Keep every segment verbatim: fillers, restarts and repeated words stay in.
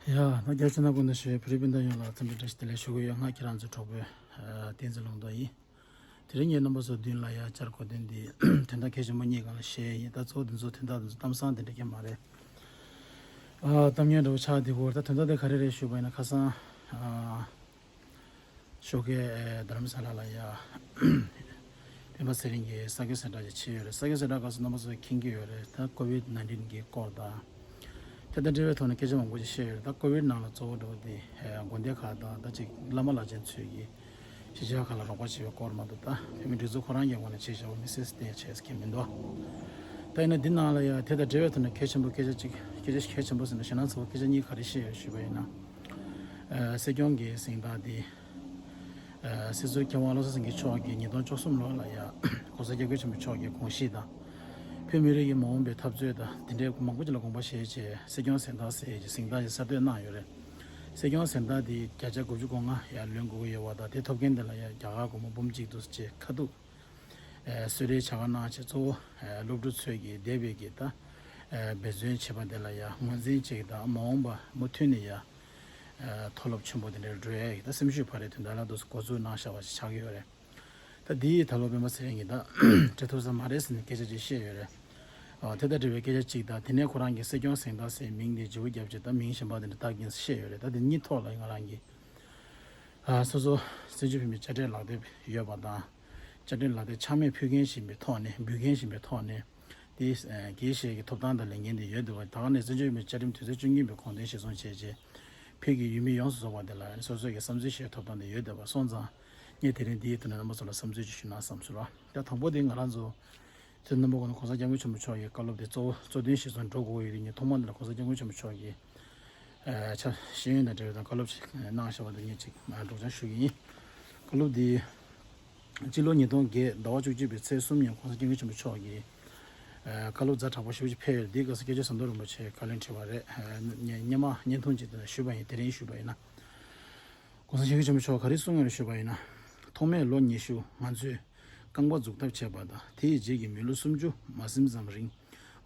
ཡ། ད་རྒྱ་ཆེ་ན་དགོན་དུ་ཞུ་བའི་བོད་རིགས་སྤུན་ཟླ་ཡོངས་ལ་འཚམས་འདྲི་བཀྲ་ཤིས་བདེ་ལེགས་ཞུ་གི་ཡོད། ང་ཁྱེད་རང་ཚོའི་གྲོགས་པོ་བསྟན་འཛིན་ལུང་རྟོགས་ཡིན། དེ་རིང་ངས་རྣམ་པ་ཚོ་མདུན་ལ་ཡ་བཅར་དགོས་དོན་འདི་དོན་དག་གལ་ཆེན་པོ་གཉིས་སྒང་ལ་བཤད་ཡིན། ད་གཙོ་བོ་འདི་ཚོ་དོན་དག་འདི་ཚོ་གཏམ་བཟང་དེ་འདྲ་གང་མ་རེད། ཨ། གཏམ་ངན་འདྲ་བོ་ཆགས་བསྡད་ཀྱི་ཡོད་རེད། ད་དོན་དག་དེ་ག་རེ་རེད་ཞུས་པ་ཡིན་ན། ཁ་སང་ཨ། ཞོགས་ཀས་ཨེ། རྡ་རམ་ས་ལ་ལ་ཡ་སྤེན་པ་ཚེ་རིང་གིས་ས་སྐྱོང་གཟེངས་རྟགས་ཅིག་ཕྱེ་ཡོད་རེད། ས་སྐྱོང་གཟེངས་རྟགས་སྐབས་སུ་རྣམ་པ་ཚོས་མཁྱེན་གྱི་ཡོད་རེད། ད་ཀོ་ཝིད་ནའིན་ཊིན་གྱི་སྐོར་དང་། དེ་དང་འབྲེལ་བའི་ཐོག་ནས་སྐད་ཆ་མང་པོ་ཞིག་བཤད་ཡོད་རེད། ད་ཀོ་ཝིད་ནང་ལ་གཙོ་བོ་འགྲོ་བ་དེ་ཨེ། དགོན་སྡེ་ཁག་དང་ད་ཅིག་བླ་མ་བླ་ཆེན་ཚོས་ཀྱི་གཞིས་ཆགས་ཁག་ལ་རོགས་པ་བྱེད་པའི་སྐོར་མ་གཏོགས། ད་བོད་མི་སྒྲིག་འཛུགས་ཁོ་རང་གི་ངོས་ནས་བྱས་བཞག་པ་མི་སེར་སྟེང་བྱས་ཀྱི་མི་འདུག་ད་ཡིན་ན་འདི་ནང་ལ་ཡ་དེ་དང་འབྲེལ་བའི་ཐོག་ནས་གལ་ཆེན་པོ་སྐད་ཆ་གཅིག་སྐད་ཆ་གལ་ཆེན་པོ་ཟེར་ན་ཞེད་སྣང་ཚ་པོ་སྐད་ཆ་གཉིས་ག་རེ་བཤད་ཡོད་ཞུས་པ་ཡིན་ན། ཨ། སྲིད་སྐྱོང་གི་གཟེངས་རྟགས་འདི། ཨ། སྲིད་ཟུར་མཁས་དབང་བློ་བཟང་སེང་གེ་མཆོག་གིས་ཉིས་སྟོང་བཅུ་གསུམ་ལོ་ལ་ཡ་༸གོང་ས་༸སྐྱབས་མགོན་ཆེན་པོ་མཆོག་གི་དགོངས་གཞི་དང་། བོད་མི་རིགས་ཀྱི་མ་འོངས་པའི་འཐབ་རྩོད་དང་དེ་འདྲའི་མང་པོ་ཅིག་ལ་དགོངས་པ་བཞེས་བྱས་སྲིད་སྐྱོང་གཟེངས་རྟགས་ཟེར་གྱི་གཟེངས་རྟགས་ཅིག་གསར་གཏོད་གནང་ཡོད་རེད། སྲིད་སྐྱོང་གཟེངས་རྟགས་འདི་བརྒྱ་ཆ་དགུ་བཅུ་གོ་ལྔ་ཡར་ལོན་དགོས་ཀྱི་ཡོད་པ་དང་། དེ་ཐོབ་མཁན་དེ་ལ་ཡ་རྒྱ་གར་སྒོར་མོ་འབུམ་གཅིག་དུ་བཅས་ཁ་ཐུག་ཨེ། གསོལ་རས་ཕྱག་དཀར་གནང་བྱས། གཙོ་བོ་ཨེ། སློབ་ཕྲུག་ཚོས་ཀྱིས་འདས་པའི་གི་ད་ཨེ། འབད་བརྩོན་བྱས་པ་དེ་ལ་ཡ་ངོས་འཛིན་བྱེད་ཀྱི་དང་། མ་འོངས་པ་མུ་མཐུད་ནས་ཡ་ཨེ། མཐོ་སློབ་ཆེན་པོ་དེ་འདྲར་འགྲོ་ཡ་གི་ད་སེམས་ཤུགས་འཕར་བའི་དོན་དག་ལ་འདུག་འགོ་འཛུགས་གནང་བཞག་པ་ཞིག་ཆགས་ཀྱི་ཡོད་རེད། ད་འདི་ཡི་ད་ལོ་སྤེན་པ་ཚེ་རིང་གིས་ད་འགྲན་ཐུབ་ས་མ་རེད་ཟེར་ནས་སྐད་ཆ་ཅིག་བཤད་ཡོད་རེད། ཨ། དེ་དང་འབྲེལ་བའི་སྐད་ཆ་གཅིག་དང་། དེ་ནས་ཁོ་རང་གིས་སྲིད་སྐྱོང་གཟེངས་རྟགས་ཟེར་མིང་དེ་བརྗེ་པོ་བརྒྱབ་བྱས། ད་མིང་གཞན་པ་དེ་འདྲ་བཏགས་ཀྱིན་ཟེར་བཤད་ཡོད་རེད། ད་དེ་གཉིས་ཐོག་ལ་ང་རང་གིས། ཨ། སོ་སོ་བཙན་བྱོལ་བོད་མིའི་དཔྱ་ཁྲལ་ལག་དེབ་ཡོད་པ་དང་། དཔྱ་ཁྲལ་ལག་དེབ་ཆག་མེད་ཕུལ་མཁན་ཞིག་ཡིན་པའི་ཐོག་ནས། འབུལ་མཁན་ཞིག་ཡིན་པའི་ཐོག་ནས། དེ་ཨ། དགེ་བཤེས་ཀྱི་ཐོབ་ཐང་དང་ལས་འགན་དེ་ཡོད་འདུག་པ། ད་ག་ནས་བཙན་བྱོལ་བོད་མིའི་བཅའ་ཁྲིམས་དུས་ཚོད་བཅུ་གཉིས་པའི་དགོངས་དོན་གཞིར་བཟུང་བྱས་རྗེས་བོད་ཀྱི་ཡུལ་མི་ཡོངས་སུ་རྫོགས་པ་དེ་ལ་སོ་སོ་གི་བསམ་ཚུལ་བཤད་ཐོབ་ཐང་དེ་ཡོད་འདུག་པ་སོང་ཙང་། ངས་དེ་རིང་འདིའི་ཐོག་ནས་རྣམ་པ་ཚོ་ལ་བསམ་ཚུལ་ཅིག་ཞུ་ན་བསམ་སོང་ར། ད་དང་པོ་དེ་ང་རང་ཚོ་དེ་རྣམ་པ་ཀུན་ལ་༸གོང་ས་༸སྐྱབས་མགོན་ཆེན་པོ་མཆོག་གི་བཀའ་སློབ་དེ་གཙོ་བོ་གཙོ་དོན་གཞིར་བཟུང་འགྲོ་དགོས་ཀྱི་ཡོད་རེད། ངས་ཐོག་མ་འདི་ལ་༸གོང་ས་༸སྐྱབས་མགོན་ཆེན་པོ་མཆོག་གི་ཨ། ཕྱག་ཤེས་ཡོན་དང་འབྲེལ་བའི་དང་བཀའ་སློབ་ཅིག་གནང་བཞག་པ་དེ་ངས་ཅིག་སྒྲོག་སྦྱང་ཞུ་གི་ཡིན། བཀའ་སློབ་འདི་སྤྱི་ལོ་ཉིས་སྟོང་བརྒྱད་ཟླ་བ་བཅུ་གཅིག་པའི་ཚེས་གསུམ་ཉིན་༸གོང་ས་༸སྐྱབས་མགོན་ཆེན་པོ་མཆོག་གིས་ཨ། བཀའ་སློབ་ཛ་དྲག་པོ་ཞེ་པོ་ཅིག་ཕེབས་ཡོད་རེད། འདིའི་སྐབས་སུ་སྐྱབས་རྗེ་ཟམ་གདོང་རིན་པོ་ཆེས་བཀའ་ལན་དྲིས་པ་རེད། ཨ། ངས་སྔོན་མ་བརྙན་ཐུང་ཅིག་དེ་ནས་ཞུས་པ་ཡིན། དེ་རིང་ཞུས་པ་ཡིན་ན། ༸གོང་ས་༸སྐྱབས་མགོན་ཆེན་པོ་མཆོག་ག་རེ་གསུངས་ཡོད་རེད་ཞུས་པ་ཡིན་ན། ཐོག་མའི་ལོ་ཉི་ཤུ་ང་ཚོས་རྐང་པ་འཛུགས་ཐབས་བྱས་པ་དང་། དེའི་རྗེས་ཀྱི་མི་ལོ་སུམ་ཅུ་མ་ཟིན་ཙམ་རིང་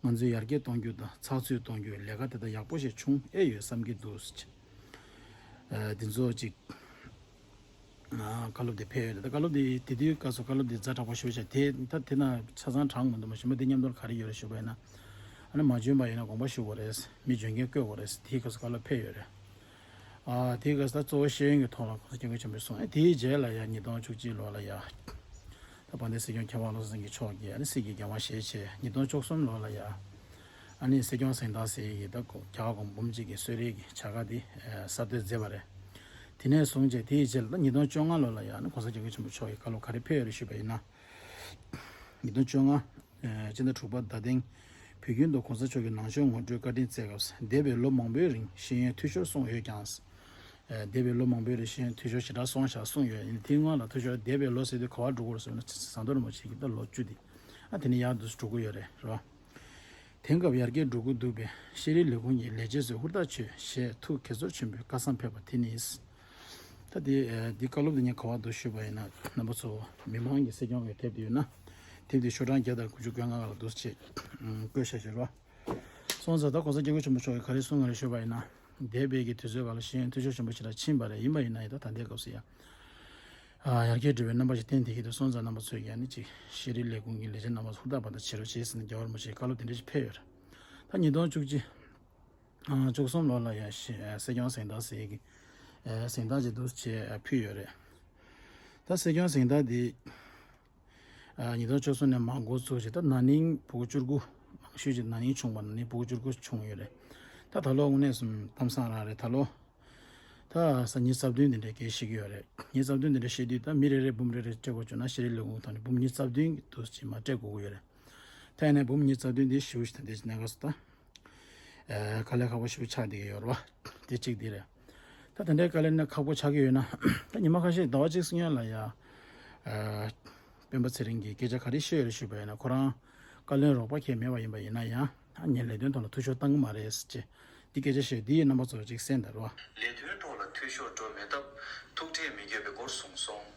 ང་ཚོས་ཡར་རྒྱས་གཏོང་རྒྱུ་དང་ཚགས་ཚུད་གཏོང་རྒྱུའི་ལས་ཀ་དེ་དག་ཡག་པོ་ཞིག་བྱུང་ཨེ་ཡོད་བསམ་གྱི་འདུག་ཟེར་བྱས། ཨ། འདི་ཚོ་ཅིག་ཨ། བཀའ་སློབ་དེ་ཕེབས་ཡོད་རེད། ད་བཀའ་སློབ་དེ་དེ་དུས་སྐབས་སུ་བཀའ་སློབ་དེ་ཛ་དྲག་པོ་ཞེ་པོ་ཅིག་དེ་ད་དེ་ན་ཆ་ཚང་དྲངས་མི་འདུག་མ་གཞི་མ་དེ་མཉམ་དུ་ག་རེ་ཡོད་རེད་ཞུས་པ་ཡིན་ན། ཨ་ནི་མ་འཇོན་པ་ཡིན་ན་དགོངས་པ་ཞུ་དགོས་རེད། མི་འཇོན་མཁན་བསྐོ་དགོས་རེད། དེའི་སྐབས་སུ་བཀའ་སློབ་ཕེབས་ཡོད་རེད། ཨ། དེའི་སྐབས་སུ་ད་གཙོ་བོ་ཤེས་ཡོན་གྱི་ཐོག་ལ་༸གོང་ས་༸སྐྱབས་མགོན་ཆེན་པོས་གསུངས། ཨ། དེའི་རྗེས་ལ་ཡང་ཉིས་སྟོང་བཅུ་གཅིག་ལོ་ལ་ཡ། ད་དཔལ་ལྡན་སྲིད་སྐྱོང་མཁས་དབང་བློ་བཟང་སེང་གེ་མཆོག་གིས་ཨ་ནི་སྲིད་ཀྱི་འགན་དབང་བཞེས་བྱས། ཉིས་སྟོང་བཅུ་གསུམ་ལོ་ལ་ཡ་ཨ་ནི་སྲིད་སྐྱོང་གཟེངས་རྟགས་ཟེར་ཡག་གི་ད་རྒྱ་གར་སྒོར་མོ་འབུམ་གཅིག་གི་གསོལ་རས་ཀྱི་བྱ་དགའ་དེ་ཨ་གསར་གཏོད་མཛད་པ་རེད། དེ་ནས་བཟུང་བྱས་དེའི་རྗེས་ལ་ད་ཉིས་སྟོང་བཅོ་ལྔ་ལོ་ལ་ཡ་ཨ་ནི་༸གོང་ས་༸སྐྱབས་མགོན་ཆེན་པོ་མཆོག་གིས་བཀའ་སློབ་ག་རེ་ཕེབས་ཡོད་རེད་ཞུས་པ་ཡིན་ན། ཉིས་སྟོང་བཅོ་ལྔ་ཨ་སྤྱི་ཟླ་དྲུག་པ་ཟླ་སྟེང་བོད་ཁྱོན་དུ་༸གོང་ས་མཆོག་གིས་ནང་ཆོས་ངོ་སྤྲོད་བཀའ་དྲིན་སྩལ་སྐབས། འདས་པའི་ལོ་མང་པོའི་རིང་ཤེས་ཡོན་འཐུས་ཤོར་སོང་ཡོད་ཀྱང་། ཨ། འདས་པའི་ལོ་མང་པོའི་རིང་ཤེས་ཡོན་འཐུས་ཤོར་ཞེ་དྲག་སོང་བཞག་གསུངས་ཡོད། ཡིན་ནའི་དེའི་སྔོན་ལ་འཐུས་ཤོར་འདས་པའི་ལོ་ཟེར་དུས་ག་པར་འགྲོ་གི་རེད་ཟེར་ན། ཟམ་གདོང་རིན་པོ་ཆེ་གིས་ད་ལོ་བཅུ་དེ་ཨ་དེ་ནས་ཡར་འདུག་སེ་འགྲོ་གི་ཡོད་རེད། རེད་བ། དེང་སྐབས་ཡར་རྒྱས་འགྲོ་གི་འདུག་པས་ཤེས་རིག་ལས་ཁུངས་ཀྱི་ལས་བྱེད་ཚོས་ཧུར་ཐག་བྱོས་ཞེས་ཐུགས་དགྱེས་ཚོར་ཆེན་པོས་བཀའ་གསང་ཕེབས་པ་དེ་ནི། ད་དེ་ཨ་དེ་བཀའ་སློབ་དེ་ངས་ག་པར་འདུག་ཞུས་པ་ཡིན་ན། རྣམ་པ་ཚོ་མི་མང་གིས་སྲིད་སྐྱོང་གི་དེབ་དེ་ཡོད་ན། དེབ་དེ་ཤོག་གྲངས་བརྒྱ་དང་དགུ་བཅུ་གོ་ལྔ་ལ་འདུག་སེ་བཀོད་བཞག་ཡོད་རེད་བ། སོང་ཙང་ད་༸གོང་ས་༸སྐྱབས་མགོན་ཆེན་པོ་མཆོག་གིས་ག་རེ་གསུངས་ཡོད་རེད་ཞུས་པ་ཡིན་ན། འདས་པའི་གི་དུས་ཚོད་སྒང་ལ་ཤེས་ཡོན་འཐུས་ཤོར་ཆེན་པོ་ཞེ་དྲག་ཕྱིན་པ་རེད། ཡིན་པ་ཡིན་ན་ཡང་ད་ད་ལྟའི་སྐབས་སུ་ཡང་ཨ་ཡར་རྒྱས་འགྲོ་བའི་རྣམ་པ་ཞིག་བསྟན་བསྡད་ཀྱི་འདུག་སོང་ཙང་རྣམ་པ་ཚོས་ཀྱང་ནི་ཅིག་ཤེས་རིག་ལས་ཁུངས་ཀྱི་ལས་བྱེད་རྣམ་པ་ཧུར་ཐག་པ་དང་བྱེད་རོགས་བྱེད་ཟེར་ནས་རྒྱལ་བ་རིན་པོ་ཆེས་བཀའ་སློབ་དེ་འདྲ་ཞིག་ཕེབས་ཡོད་རེད། ད་ཉིས་སྟོང་བཅུ་གཅིག་ཨ་བཅུ་གསུམ་ལོ་ལ་ཡང་ཤེས་ཨ་སྲིད་སྐྱོང་གཟེངས་རྟགས་ཟེར་གྱི་ཨ་གཟེངས་རྟགས་ཅིག་འདུག་སེ་ཕུལ་ཡོད་རེད། ད་སྲིད་སྐྱོང་གཟེངས་རྟགས་འདི། ཨ་ཉིས་སྟོང་བཅུ་གསུམ་ནས་མར་འགོ་བཙུགས་བྱས། ད་ན་ནིང་ཕྲུ་གུ་བཅུ་དགུ། མང་ཤོས་ཅིག་ན་ནིང་བྱུང་བ། ན་ནིང་ཕྲུ་གུ་བཅུ་དགུ་བྱུང་ཡོད་རེད། ད་ད་ལོ་དངོས་གནས་སུ་གཏམ་བཟང་རང་རེད། ད་ལོ་ད་ས་ཉིས་རྩ་བདུན་དེ་འདྲའི་སྐད་བཤད་ཀྱི་ཡོད་རེད། ཉིས་རྩ་བདུན་དེ་འདྲ་བཤད་དུས་ད་མི་རེ་རེ་འབུམ་རེ་རེ་སྤྲད་དགོས་བྱུང་ན་ཤེས་རིག་ལས་ཁུངས་ཐོག་ནས་འབུམ་ཉིས་རྩ་བདུན་འདུག་སེ་མར་སྤྲད་དགོས་ཀྱི་ཡོད་རེད། ད་ཡིན་ནའི་འབུམ་ཉིས་རྩ་བདུན་དེ་ཞེ་པོ་ཞིག་ད་ལྟའི་གནས་སྐབས་སུ་ད། ཨ་དཀའ་ལས་ཁག་པོ་ཞེ་པོ་ཆགས་བསྡད་ཀྱི་ཡོད་རེད་བ། དེ་གཅིག་དེ་རེད། ད་དེ་འདྲའི་དཀའ་ལས་ནི་ཁག་པོ་ཆགས་ཀྱི་ཡོད་ན། ད་ཉི་མ་ཁ་ཤས་ཟླ་བ་གཅིག་སྔོན་ལ་ཡ། ཨ་སྤེན་པ་ཚེ་རིང་གིས་སྐད་ཆ་ག་རེ་བཤད་ཡོད་རེད་ཞུས་པ་ཡིན་ན། ཁོ་རང་བཀའ་བློན་རོགས་པ་གང་ཡང་མེད་པ་ཡིན་པ་ཡིན་ན་ཡང་། ཨ་ངས་ལས་དོན་ཐོག་ལ་འཐུས་ཤོར་བཏང་གི་མ་རེད་ཟེར་བྱས་འདི་སྐད་ཆ་བཤད། འདི་ཡི་རྣམ་པ་ཚོར་ཅིག་གསན་དང་རོགས། ལས་དོན་ཐོག་ལ་འཐུས་ཤོར་འགྲོ་མེད་སྟབས་ཐུགས་ཁྲལ་མི་དགོས་པའི་སྐོར་གསུངས་སོང་།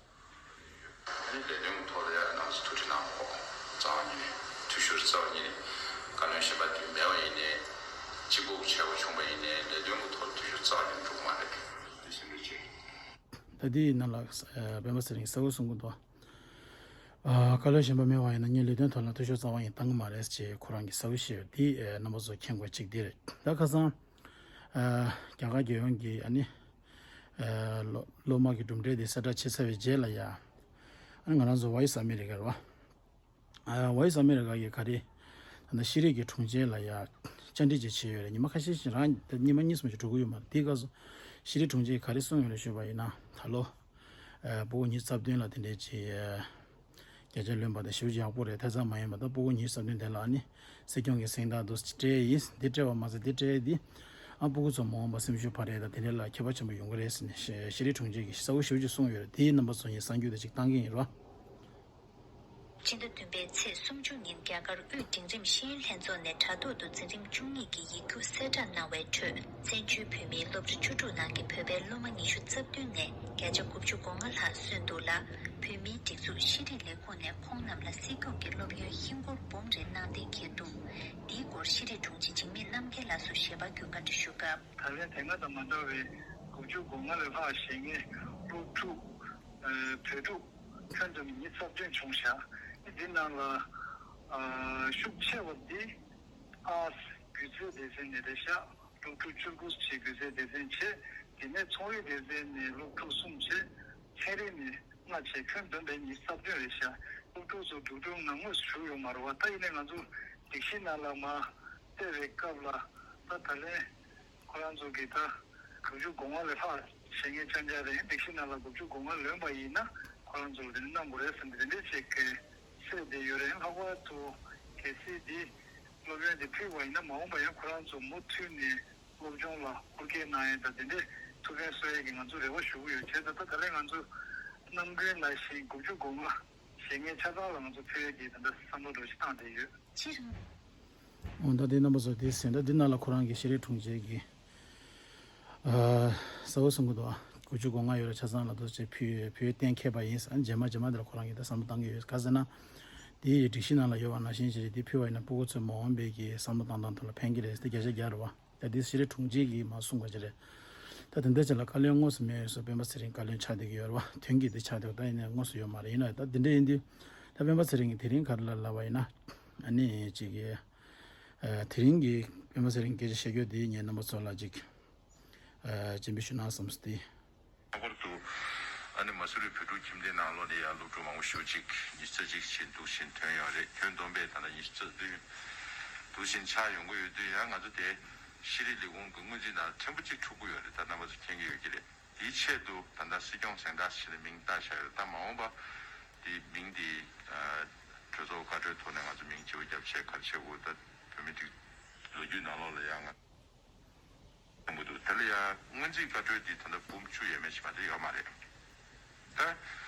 ཨ་ནི་ལས་དོན་གྱི་ཐོག་ལ་ཡང་རྣམ་པ་ཚོ་ཐུགས་ཁྲལ་གནང་དགོས། རྩ་བ་ཉིད་ནས་འཐུས་ཤོར་རྩ་བ་ཉིད་ནས་བཀའ་བློན་གཞན་པ་དེ་མེད་པ་ཡིན་ནའི། གཅིག་པུ་བྱས་པ་བྱུང་བ་ཡིན་ནའི་ལས་དོན་གྱི་ཐོག་ཐུབ་ཚོད་རྩ་བ་ཉིད་འགྲུབ་མ་རེད། འདི་ཟིན་འགྲོ་ཆེ། ད་འདིའི་ནང་ལ་ཨ་སྤེན་པ་ཚེ་རིང་གསལ་བོ་གསུང་གི་འདུག་ཨ་བཀའ་བློན་གཞན་པ་མེད་པ་ཡིན་ན་ངས་ལས་དོན་ཐོག་ལ་ཐུབ་ཚོད་རྩ་བ་ཡིན་བཏང་གི་མ་རེད་ཅེས་ཁོ་རང་གིས་གསལ་བོ་བཤད་ཡོད། འདི་ཨ་རྣམ་པ་ཚོ་མཁྱེན་དགོས་གཅིག་འདི་རེད། ད་ཁ་སང་ཨ་རྒྱ་གར་རྒྱལ་ཡོངས་ཀྱི་ཨ་ནི་ཨ་སློབ་སློབ་མ་གི་གྲུབ་འབྲས་དེ་གསལ་བསྒྲགས་བྱས་ཚར་བའི་རྗེས་ལ་ཡ། ཨ་ནི་ང་རང་ཚོ་ཝོ་ཡི་སི་ཨ་མི་རི་ཀ་རེད་བ། ཨ་ཝོ་ཡི་སི་ཨ་མི་རི་ཀ་གི་ག་རེ། ད་ལྟ་ཤེས་རིག་གི་དྲུང་ཆེ་ལ་ཡ། བཅར་འདྲི་ཅིག་བྱས་ཡོད་རེད། ཉི་མ་ཁ་ཤས་ཤིག་རང་ད་ཉི་མ་གཉིས་གསུམ་ཞིག་འགྲོ་གི་ཡོད་མ་རེད། དེའི་སྐབས་སུ་ཤེས་རིག་དྲུང་ཆེས་ག་རེ་གསུངས་ཡོད་རེད་ཞུས་པ་ཡིན་ན། ད་ལོ་ཨ་སྤུ་གུ་ཉི་ཤུ་རྩ་བདུན་ལ་དེ་འདྲའི་ཅིག་ཨ་བརྒྱ་ཆ་ལོན་པ་དེ་ཞེ་པོ་ཅིག་ཡག་པོ་རེད། ཐེ་ཚོམ་མ་ཡིན་པ་ད་སྤུ་གུ་ཉི་ཤུ་རྩ་བདུན་དེ་ལ་ཨ་ནི་སྲིད་སྐྱོང་གི་གཟེངས་རྟགས་འདུག་སྤྲད་ཡིན། འདི་སྤྲད་པ་མ་ཟད་འདི་སྤྲད་ཡས་འདི་ཨ་སྤུ་གུ་ཚོ་མ་འོངས་པ་སེམས་ཤུགས་འཕར་ཡས་དང་དེ་འདྲ་ལ་ཁྱད་པར་ཆེན་པོ་ཡོང་གི་རེད་ཟེར་ནས་ཤེས་ཤེས་རིག་དྲུང་ཆེ་གིས་གསལ་བོ་ཞེ་པོ་ཅིག་གསུངས་ཡོད་རེད། དེའི་རྣམ་པ་ཚོ་ངས་གསར་འགྱུར་དེ་ཅིག་བཏང་གི་ཡིན་རོ། སྤྱི་ཟླ་བདུན་པའི་ཚེས་སུམ་ཅུ་ཉིན་རྒྱ་གར་དབུས་འབྲིང་རིམ་ཤེས་ཡོན་ལྷན་ཚོགས་ནས་དྲ་ཐོག་ཏུ་འཛིན་རིམ་བཅུ་གཉིས་ཀྱི་ཡིག་རྒྱུགས་གསལ་བསྒྲགས་གནང་བའི་ཁྲོད། བཙན་བྱོལ་བོད་མིའི་སློབ་གྲྭ་བཅུ་དྲུག་ནང་གི་བོད་པའི་སློབ་མ་ཉི་ཤུ་རྩ་བདུན་ནས་བརྒྱ་ཆ་དགུ་བཅུ་གོ་ལྔ་ལྷག་སོན་འདུག་ལ། བོད་མིའི་སྒྲིག་འཛུགས་ཤེས་རིག་ལས་ཁུངས་ནས་ཁོང་རྣམས་ལ་སྲིད་སྐྱོང་གི་སློབ་ཡོན་ཧིན་སྒོར་འབུམ་རེ་གནང་གཏན་འཁེལ་འདུག་འདིའི་སྐོར་ཤེས་རིག་དྲུང་ཆེ་འཇིགས་མེད་རྣམ་རྒྱལ་ལགས་སུ་ཞལ་པར་བརྒྱུད་བཀའ་འདྲི་ཞུས་སྐབས། ད་ལན་དེ་སྔ་དང་མ་འདྲ་བའི་དགུ་བཅུ་གོ་ལྔ་ལས་ལྷག་བཞེས་མཁན་སློབ་ཕྲུག་ཨ་བོད་ཕྲུག་ཁྱོན་བསྡོམས་ཉི་ཤུ་རྩ་བདུན་བྱུང་ཤག་འདི་ནང་ལ་ཨ་ཤུགས་ཆེ་བ་འདི་ཨ་སྒྱུ་རྩལ་སྡེ་ཚན་ནས་རེད་ཤག་སློབ་ཕྲུག་བཅུ་དགུ་བྱས་སྒྱུ་རྩལ་སྡེ་ཚན་བྱས། དེ་ནས་ཚོང་རིག་སྡེ་ཚན་ནས་སློབ་ཕྲུག་གསུམ་བྱས། ཚན་རིག་ནས་ལྔ་བྱས། ཁྱོན་བསྡོམས་པས་ཉི་ཤུ་རྩ་བདུན་རེད་ཤག་སློབ་ཕྲུག་ཚོ་འཛུགས་སྐྲུན་ནང་དངོས་སུ་ཞུགས་ཡོད་མ་རེད་བ། ད་ཡིན་ནའི་ང་ཚོ་སྒྲིག་གཞི་ནང་ལ་མར་བལྟས་པའི་སྐབས་ལ་ད་ད་ལན་ཁོ་རང་ཚོ་གིས་ད་དགུ་བཅུ་གོ་ལྔ་ལས་ལྷག་བྱེད་མཁན་རྐྱང་རྐྱང་རེད། སྒྲིག་གཞི་ནང་ལ་དགུ་བཅུ་གོ་ལྔ་ལོན་པ་ཡིན་ན་ཁོ་རང་ཚོ་ལ་དེ་འདྲ་གནང་དགོས་རེད་ཟེར་ནས་དེ་འདྲའི་ཅིག་གསལ་བསྡད་ཡོད་རེད། ལྷག་པར་དུ་གལ་སྲིད་འདི་སློབ་ཡོན་དེ་ཕུལ་བ་ཡིན་ན་མ་འོངས་པ་ཡང་ཁོ་རང་ཚོ་མུ་མཐུད་ནས་སློབ་སྦྱོང་ལ་ཧུར་བསྐྱེད་གནང་ཡས་དང་དེ་འདྲའི་ཐུགས་ཕན་གསོས་ཡས་ཀྱི་ང་ཚོ་རེ་བ་ཞུ་གི་ཡོད། བྱས་ཙང་ད་ད་ལན་ང་ཚོ་ནམ་རྒྱུན་ནང་བཞིན་དགུ་བཅུ་གོ་ལྔ་བྱེད་མཁན་ཆ་ཚང་ལ་ང་ཚོ་ཕུལ་ཡས་ཀྱི་ད་ལྟ་བསམ་བློ་འདྲ་ཞིག་བཏང་བསྡད་ཡོད། སྤྱིར། འོ་ད་དེ་རྣམ་པ་ཚོ་དེ་ཟིན། ད་འདི་ནང་ལ་ཁོ་རང་གི་ཤེས་རིག་དྲུང་ཆེ་གིས་ཨ་གསལ་བོ་གསུང་གི་འདུག་ཨ་དགུ་བཅུ་གོ་ལྔ་ཡོད་ར་ཆ་ཚང་ལ་འདུག་ཅེས་ཕུལ་ཕུལ་གཏན་འཁེལ་པ་ཡིན། ཨ་རྗེས་མ་རྗེས་མ་དེ་ལ་ཁོ་རང་གིས་ད་བསམ་བློ་བཏང་གི་ཡོད། ག་ཟེར་ན་དེ་ཡི་སྒྲིག་གཞི་ནང་ལ་ཡོད་པ་ནང་བཞིན་ཞིག་རེད། དེ་ཕུལ་བ་ཡིན་ན་སྤུ་གུ་ཚོའི་མ་འོངས་པའི་གི་བསམ་བློ་བཏང་སྟངས་ཐོག་ལ་ཕན་གི་རེད། དེ་བརྒྱ་ཆ་བརྒྱ་རེད་བ། ད་དེ་ཤེས་རིག་དྲུང་ཆེ་གིས་མར་གསུངས་པ་ཅིག་རེད། ད་དེ་འདྲ་ཅིག་ལ་བཀའ་བློན་དངོས་སུ་མེད་ཡོད་སོ་སྤེན་པ་ཚེ་རིང་བཀའ་བློན་ཆགས་བསྡད་ཀྱི་ཡོད་རེད་བ། དོན་གྱིས་དེ་ཆགས་བསྡད་པ་ད་ཡིན་ནའི་དངོས་སུ་ཡོད་མ་རེད། ཡིན་ན་ད་དེ་འདྲ་ཡིན་དུས་ད་སྤེན་པ་ཚེ་རིང་གིས་དེ་རིང་ག་རེ་ལབ་ལབ་པ་ཡིན་ན། ཨ་ནི་ཅིག་གི་ཨ་དེ་རིང་གི་སྤེན་པ་ཚེ་རིང་སྐད་ཆ་བཤད་རྒྱུ་དེ་ངས་རྣམ་པ་ཚོ་ལ་ཅིག་ཨ་སྤྱན་འབུལ་ཞུ་ན་བསམ་སོང་སྟེ། ལྷག་པར་དུ་ཨ་ནི་མ་སུ་རི་བོད་ཕྲུག་ཁྱིམ་སྡེའི་ནང་ལོགས་ནས་ཡང་སློབ་ཕྲུག་མང་པོ་ཞེ་པོ་ཅིག་ཉི་ཤུ་རྩ་གཅིག་ཕྱིན་འདུག་ཕྱིན་ཐོན་ཡོད་རེད། ཁྱོན་བསྡོམས་པས་ད་ལྟ་ཉི་ཤུ་རྩ་བདུན་འདུག་ཕྱིན་ཆགས་ཡོང་གི་ཡོད་དུས་ཡང་ང་ཚོ་དེ་ཤེས་རིག་ལས་ཁུངས་ཀྱི་སྔོན་རྩིས་ནང་ཕྲན་བུ་གཅིག་འཁྲུག་གི་ཡོད་རེད། ད་རྣམ་པ་ཚོ་མཁྱེན་གྱི་ཡོད་ཀྱི་རེད། དེའི་ཆེད་དུ་ད་ལྟ་སྲིད་སྐྱོང་གཟེངས་རྟགས་ཞེས་ནས་མིང་བཏགས་བཞག་ཡོད། ད་མ་འོངས་པ་དེ་མིང་དེ་ཨ་གྲོས་ཚོགས་བཀའ་འཁྲོལ་ཐོག་ནས་ང་ཚོ་མིང་བརྗེ་པོ་བརྒྱབ་བྱས་ག་རེ་བྱེད་དགོས། ད་བོད་མི་སྒྲིག་ལོ་རྒྱུས་ནང་ལོགས་ལ་ཡང་ང་ཡོང་གི་འདུག་དེ་ལ་ཡང་སྔོན་རྩིས་བཀའ་འཁྲོལ་འདི་ད་ལྟ་འབུམ་བཅུ་ཡས་མས་ཤིག་མ་གཏོགས་ཡོད་མ་རེད། ད་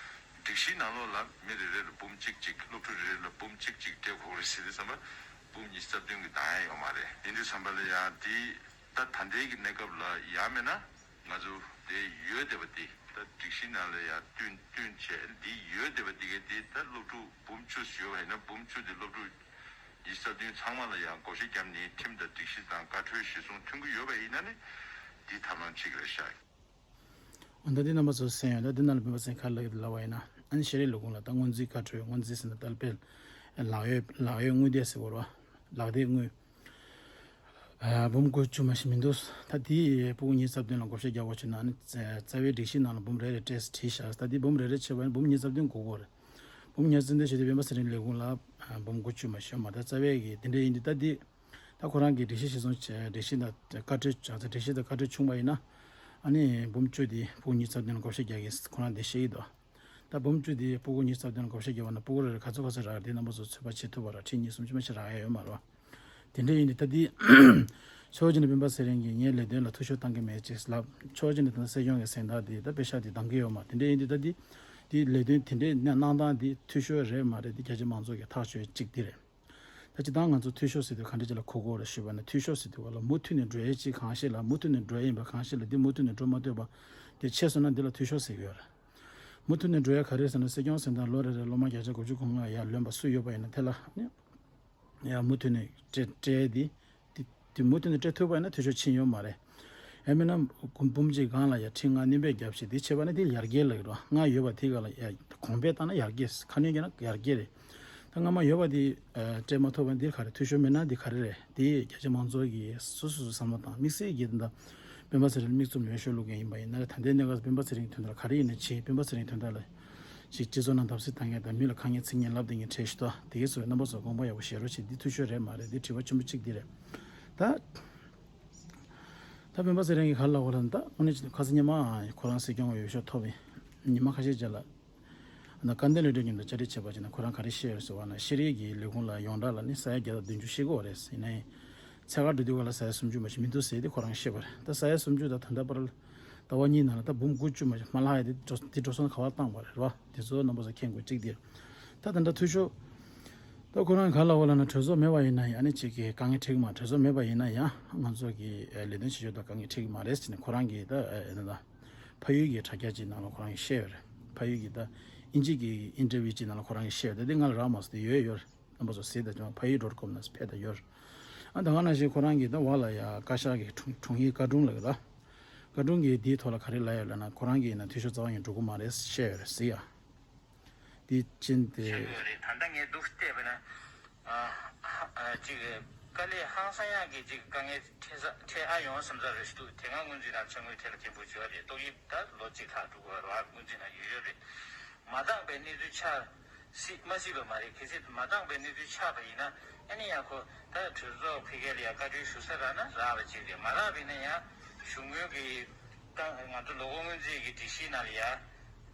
སྒྲིག་གཞིའི་ནང་ལོགས་ལ་མི་རེ་རེ་ལ་འབུམ་གཅིག་གཅིག་སློབ་ཕྲུག་རེ་རེ་ལ་འབུམ་གཅིག་གཅིག་སྤྲད་དགོས་རེད་ཟེར་དུས་ཙམ་པ་འབུམ་ཉི་ཤུ་རྩ་བདུན་གྱི་འདང་ཡ་ཡོད་མ་རེད། ཡིན་དུས་ཙམ་པ་ལ་ཡང་འདི་ད་ད་ལྟའི་གི་གནས་སྐབས་ལ་ཡང་མིན་ན་ང་ཚོ་དེ་ཡོད་བསྡད་པ་འདི་ད་སྒྲིག་གཞི་ནང་ལ་ཡང་བསྟུན་བསྟུན་བྱས་འདི་ཡོད་བསྡད་པ་འདི་གའི་འདི་ད་སློབ་ཕྲུག་འབུམ་བཅུ་ཡོད་པ་ཡིན་ན་འབུམ་བཅུ་འདི་སློབ་ཕྲུག་ཉི་ཤུ་རྩ་བདུན་ཚང་མ་ལ་ཡང་བགོ་བཤའ་བརྒྱབ་ནས་ཁྲིམས་དང་སྒྲིག་གཞི་དང་བཀའ་འཁྲོལ་གཞིར་བཟུང་མཐུན་གྱི་ཡོད་པ་ཡིན་ན་ནི་འདི་ཐབས་ལམ་གཅིག་རེད་ཤག་འོ་ད་འདི་རྣམ་པ་ཚོ་གསན་ཡོད། ད་འདི་ནང་ལ་སྤེན་པ་ཚེ་རིང་ག་རེ་ལབ་ཀྱི་འདུག་ལབ་པ་ཡིན་ན། ཨ་ནི་ཤེས་རིག་ལས་ཁུངས་ལ་ད་སྔོན་རྩིས་བཀའ་འཁྲོལ། སྔོན་རྩིས་ཟེར་ན་ད་དཔེ་ལག་ཡོད་ལག་ཡོད་དངུལ་དེ་ཟེར་དགོས་རེད་བ། ལག་དེབ་དངུལ་ཨ་འབུམ་དགུ་བཅུ་མ་ཞིག་མི་འདུག་ད་དེ་སྤུ་གུ་ཉི་ཤུ་རྩ་བདུན་ལ་བགོ་བཤའ་རྒྱག་དགོས་བྱུང་ན་ཨ་ནི་རྩ་རྩ་བའི་སྒྲིག་གཞི་ནང་ལ་འབུམ་རེ་རེ་སྤྲད་ཟེར་བྲིས་བཞག་ད་དེ་འབུམ་རེ་རེ་བྱས་པ་ཡིན་ན་འབུམ་ཉི་ཤུ་རྩ་བདུན་དགོས་ཀྱི་ཡོད་རེད། འབུམ་ཉི་ཤུ་རྩ་བདུན་བྱས་ཏེ་སྤེན་པ་ཚེ་རིང་ལས་ཁུངས་ལ་ཨ་འབུམ་དགུ་བཅུ་མ་ཞིག་ཡོད་མ་རེད། ད་རྩ་བའི་གི་དེ་འདྲ་ཡིན་དུས་ད་དེ། ད་ཁོ་རང་གིས་སྒྲིག་གཞི་གཞིར་བཟུང་བྱས། སྒྲིག་གཞི་དང་བཀའ་འཁྲོལ་བྱས་ཙང་། སྒྲིག་གཞི་དང་བཀའ་འཁྲོལ་བྱུང་བ་ཡིན་ན། ཨ་ནི་འབུམ་བཅུ་དེ་སྤུ་གུ་ཉི་ཤུ་རྩ་བདུན་ལ་བགོ་བཤའ་རྒྱག་གི་ཁོ་རང་དེ་བཤད་ཀྱི་འདུག་ད་འབུམ་བཅུ་དེ་སྤུ་གུ་ཉི་ཤུ་རྩ་བདུན་ལ་བགོ་བཤའ་རྒྱག་པ་ན་སྤུ་གུ་རེ་རེ་ག་ཚོད་ག་ཚོད་རག་རེད། དེ་རྣམ་པ་ཚོ་ཚོད་དཔག་བྱེད་ཐུབ་པ་ར། ཁྲི་གཉིས་གསུམ་ཅི་མ་ཞིག་རག་ཡ་ཡོད་མ་རེད་བ། དེ་འདྲ་ཡིན་དུས་ད་དེ་ཕྱོགས་གཅིག་ནས་སྤེན་པ་ཚེ་རིང་གིས་ངའི་ལས་དོན་ལ་འཐུས་ཤོར་བཏང་གི་མེད་ཅེས་ལབ། ཕྱོགས་གཅིག་ནས་ད་སྲིད་སྐྱོང་གི་གཟེངས་རྟགས་དེ་ད་པེ་ཤག་དེ་འདང་གི་ཡོད་མ། དེ་འདྲ་ཡིན་དུས་ད་དེ་དེ་ལས་དོན་དེ་འདྲའི་གནང་སྟངས་དེ་འཐུས་ཤོར་རེད་མ་རེད་དེ་རྒྱ་ཆེ་མང་ཚོགས་ཀྱིས་ཐག་གཅོད་གཅིག་དེ་རེད། ད་སྤྱིར་བཏང་ང་ཚོ་འཐུས་ཤོར་ཟེར་དུས་ག་འདྲ་ཅིག་ལ་གོ་དགོས་རེད་ཞུས་པ་ན། འཐུས་ཤོར་ཟེར་དུས་ག་ལ་མུ་མཐུད་ནས་འགྲོ་ཡས་ཅིག་གང་ཤེས་ལ་མུ་མཐུད་ནས་འགྲོ་ཡས་ཡིན་པ་གང་ཤེས་ལ་འདི་མུ་མཐུད་ནས་འགྲོ་མ་ཐུབ་པ་དེ་ཆགས་སོང་ན་འདི་ལ་འཐུས་ཤོར་ཟེར་གྱི་ཡོད་རེད། མུ་མཐུད་ནས་འགྲོ་ཡས་ག་རེ་ཟེར་ན་སྲིད་སྐྱོང་གཟེངས་རྟགས་ལོ་རེ་རེ་སློབ་མ་བརྒྱ་ཆ་དགུ་བཅུ་གོ་ལྔ་ཡར་ལོན་པ་སུ་ཡོད་པ་ཡིན་ན་དེ་ལ་ནི་ཡར་མུ་མཐུད་ནས་སྤྲད་སྤྲད་ཡས་དེ་དེ་ དེ་མུ་མཐུད་ནས་སྤྲད་ཐུབ་པ་ཡིན་ན་འཐུས་ཤོར་ཕྱིན་ཡོད་མ་རེད། ཡང་མིན་ན་འབུམ་འབུམ་གཅིག་སྒང་ལ་ཡ་ཁྲི་ལྔ་སྣོན་པ་བརྒྱབ་ཤིག་དེ་བྱས་པ་ན་དེ་ཡར་རྒྱས་ལ་ཡོད་རོ། ལྔ་ཡོད་པ་དེ་ག་ལ་ཡ་གོང་འཕེལ་བཏང་ན་ཡར་རྒྱས། ཁ་སྣོན་བརྒྱབ་ན་ཡར་རྒྱས་རེད། ད་སྔ་མ་ཡོད་པ་དེ་སྤྲད་མ་ཐུབ་པ་འདི་ག་རེ། འཐུས་ཤོར་མེད་ན་འདི་ག་རེ་རེད། དེ་རྒྱ་ཆེ་མང་ཚོགས་ཀྱིས་སོ་སོ་སོ་བསམ་བློ་བཏང་། དམིགས་བསལ་གྱིས་ད་སྤེན་པ་ཚེ་རིང་མིག་བཙུམ་ལ་འོས་ཤོག་བླུག་མཁན་ཡིན་པ་ཡིན་ན་རེད། ད་ལྟའི་གནས་སྐབས་སུ་སྤེན་པ་ཚེ་རིང་དོན་དག་ག་རེ་ཡིན་ན་བྱེད། སྤེན་པ་ཚེ་རིང་དོན་དག་ལ་ཅིག་སྤྱི་ཚོགས་ནང་བརྡབ་གསིག་བཏང་མཁན་དང་མི་ལ་དཀའ་ངལ་འཚེ་མཁན་ལབ་བསྡད་མཁན་གྲས་ཤིག་འདུག་དེ་གས་སོགས་རྣམ་པ་ཚོ་དགོངས་པ་ཡག་པོ་བཞེས་རོགས་བྱེད། འདི་འཐུས་ཤོར་རེད་མ་རེད། འདི་དྲི་བ་ཆེན་པོ་གཅིག་འདི་རེད། ད་ད་སྤེན་པ་ཚེ་རིང་གིས་ག་རེ་ལབ་པ་ལབ་ན། ད་དངོས་གནས་ཁ་སང་ཉི་མ་ཁོ་རང་སྲིད་སྐྱོང་གི་འོས་ཤོག་ཐོབ་པའི་ཉི་མ་ཁ་ཤས་རྗེས་ལ། ད་སྐལ་ལྡན་བློ་གྲོས་མཉམ་དུ་བཅར་འདྲི་བྱས་པ་བྱས་ན་ཁོ་རང་ག་རེ་བཤད་ཡོད་ཟེར་བ་ན། ཤེས་རིག་གི་ལས་ཁུངས་ལ་ཡོངས་གྲགས་ལ་ནི་ས་ཡ་བརྒྱ་དང་བདུན་ཅུ་བཤད་ཀྱི་ཡོད་རེད། ཡིན་ནའི་ཚད་བཀག་འགྲོ་དུས་སྐབས་ལ་ས་ཡ་སུམ་ཅུ་མ་གཏོགས་མི་འདུག་ཟེར་ཏེ་ཁོ་རང་བཤད་པ་རེད། ད་ས་ཡ་སུམ་ཅུ་དང་ད་ལྟ་བར་ཟླ་བ་གཉིས་ནང་ལ་ད་འབུམ་དགུ་བཅུ་མ་གཏོགས་མ་ལྷག་ཡ་དེ་འགྲོ་དེ་འགྲོ་སོང་། ག་པར་བཏང་བ་རེད་བ། དེ་ཚོ་རྣམ་པ་ཚོ་མཁྱེན་དགོས་གཅིག་དེ་རེད། ད་ད་ལྟ་འཐུས་ཤོར། ད་ཁོ་རང་ག་རེ་ལབ་པ་ལབ་ན། གྲོས་ཚོགས་མེད་པ་ཡིན་ན་ཡང་ཨ་ནི་ཅིག་གི་དཀའ་ངལ་འཕྲད་ཀྱི་མ། གྲོས་ཚོགས་མེད་པ་ཡིན་ན་ཡང་ང་ཚོ་གི་ལས་དོན་བྱེད་ཕྱོགས་དང་དཀའ་ངལ་འཕྲད་ཀྱི་མ་རེད་ཟེར་ནས་ཁོ་རང་གིས་ད་ཨ་ད་ཕ་ཡུལ་གྱི་དྲ་རྒྱ་ཅིག་ནང་ལ་ཁོ་རང་གིས་བཤད་ཡོད་རེད། ཕ་ཡུལ་གྱི་ད་དབྱིན་ཇི་གི་ཨིན་ཊར་བིའུ་ཅིག་ནང་ལ་ཁོ་རང་གིས་བཤད་ཡོད་རེད། དེ་ང་ལ་རག་མ་སོང་། དེ་ཡོད་ཡོད་རེད། རྣམ་པ་ཚོ་གཟིགས་དང་། ཅུང་ཕ་ཡུལ་ཌོཊ་ཀོམ་ནང་ཕེབས་དང་ཡོད་རེད། ཨ་ད་ག་ནང་བཞིན་ཁོ་རང་གིས་ད་བར་ལ་ཡ་བཀའ་ཤག་གི་དྲུང་དྲུང་ཡིག་བཀའ་དྲུང་ལ་གི་ད་བཀའ་དྲུང་གིས་དེའི་ཐོག་ལ་ག་རེ་ལབ་ཡོད་ལབ་ན། ཁོ་རང་གིས་ཡིན་ན་འཐུས་ཤོར་རྩ་བ་ཉིད་འགྲོ་གི་མ་རེད་བཤད་ཡོད་རེད་ཟེར་ཡ། དེ་ཅན་དེ། ཤེས་ཀྱི་ཡོད་རེད། ད་ལྟ་ངས་འདུག་བལྟས་པ་ན། ཨ་ཨ་ཅིག་དཀའ་ལས་ཧང་སང་ཡག་གི་ཅིག་དཀའ་ངལ་འཕྲད་ས་འཕྲད་ཨ་ཡོང་བསམ་ས་རེད་ཞུ་འདུག་དེ་སྔ་སྔོན་རྩིས་དང་ཕྱག་དངུལ་ཐད་ལ་མཁན་པོ་བྱོས་རེད། ཏོག་དབྱིབས་ད་ལོ་གཅིག་ལྷག་འགྲོ་གི་རེད་བ། སྔོན་རྩིས་ནང་ཡོད་ཡོད་རེད། མ་འདང་པའི་གནས་ཚུལ་ཆགས་སྲིད་མ་སྲིད་པ་མ་རེད། གལ་སྲིད་མ་འདང་པའི་གནས་ཚུལ་ཆགས་པ་ཡིན་ན་ཨ་ནི་ཡང་ཁོ་ད་གྲོས་ཚོགས་ཕ་གི་ལ་ཡང་བཀའ་འཁྲོལ་ཞུ་ས་རག་ན་རག་པ་ཅིག་རེད། མ་རག་པ་ཡིན་ན་ཡང་གཞུང་དངུལ་གྱི་ཏང་ང་ཚོ་ལོ་འཁོར་སྔོན་རྩིས་ཀྱི་སྒྲིག་གཞི་ནང་ལ་ཡ་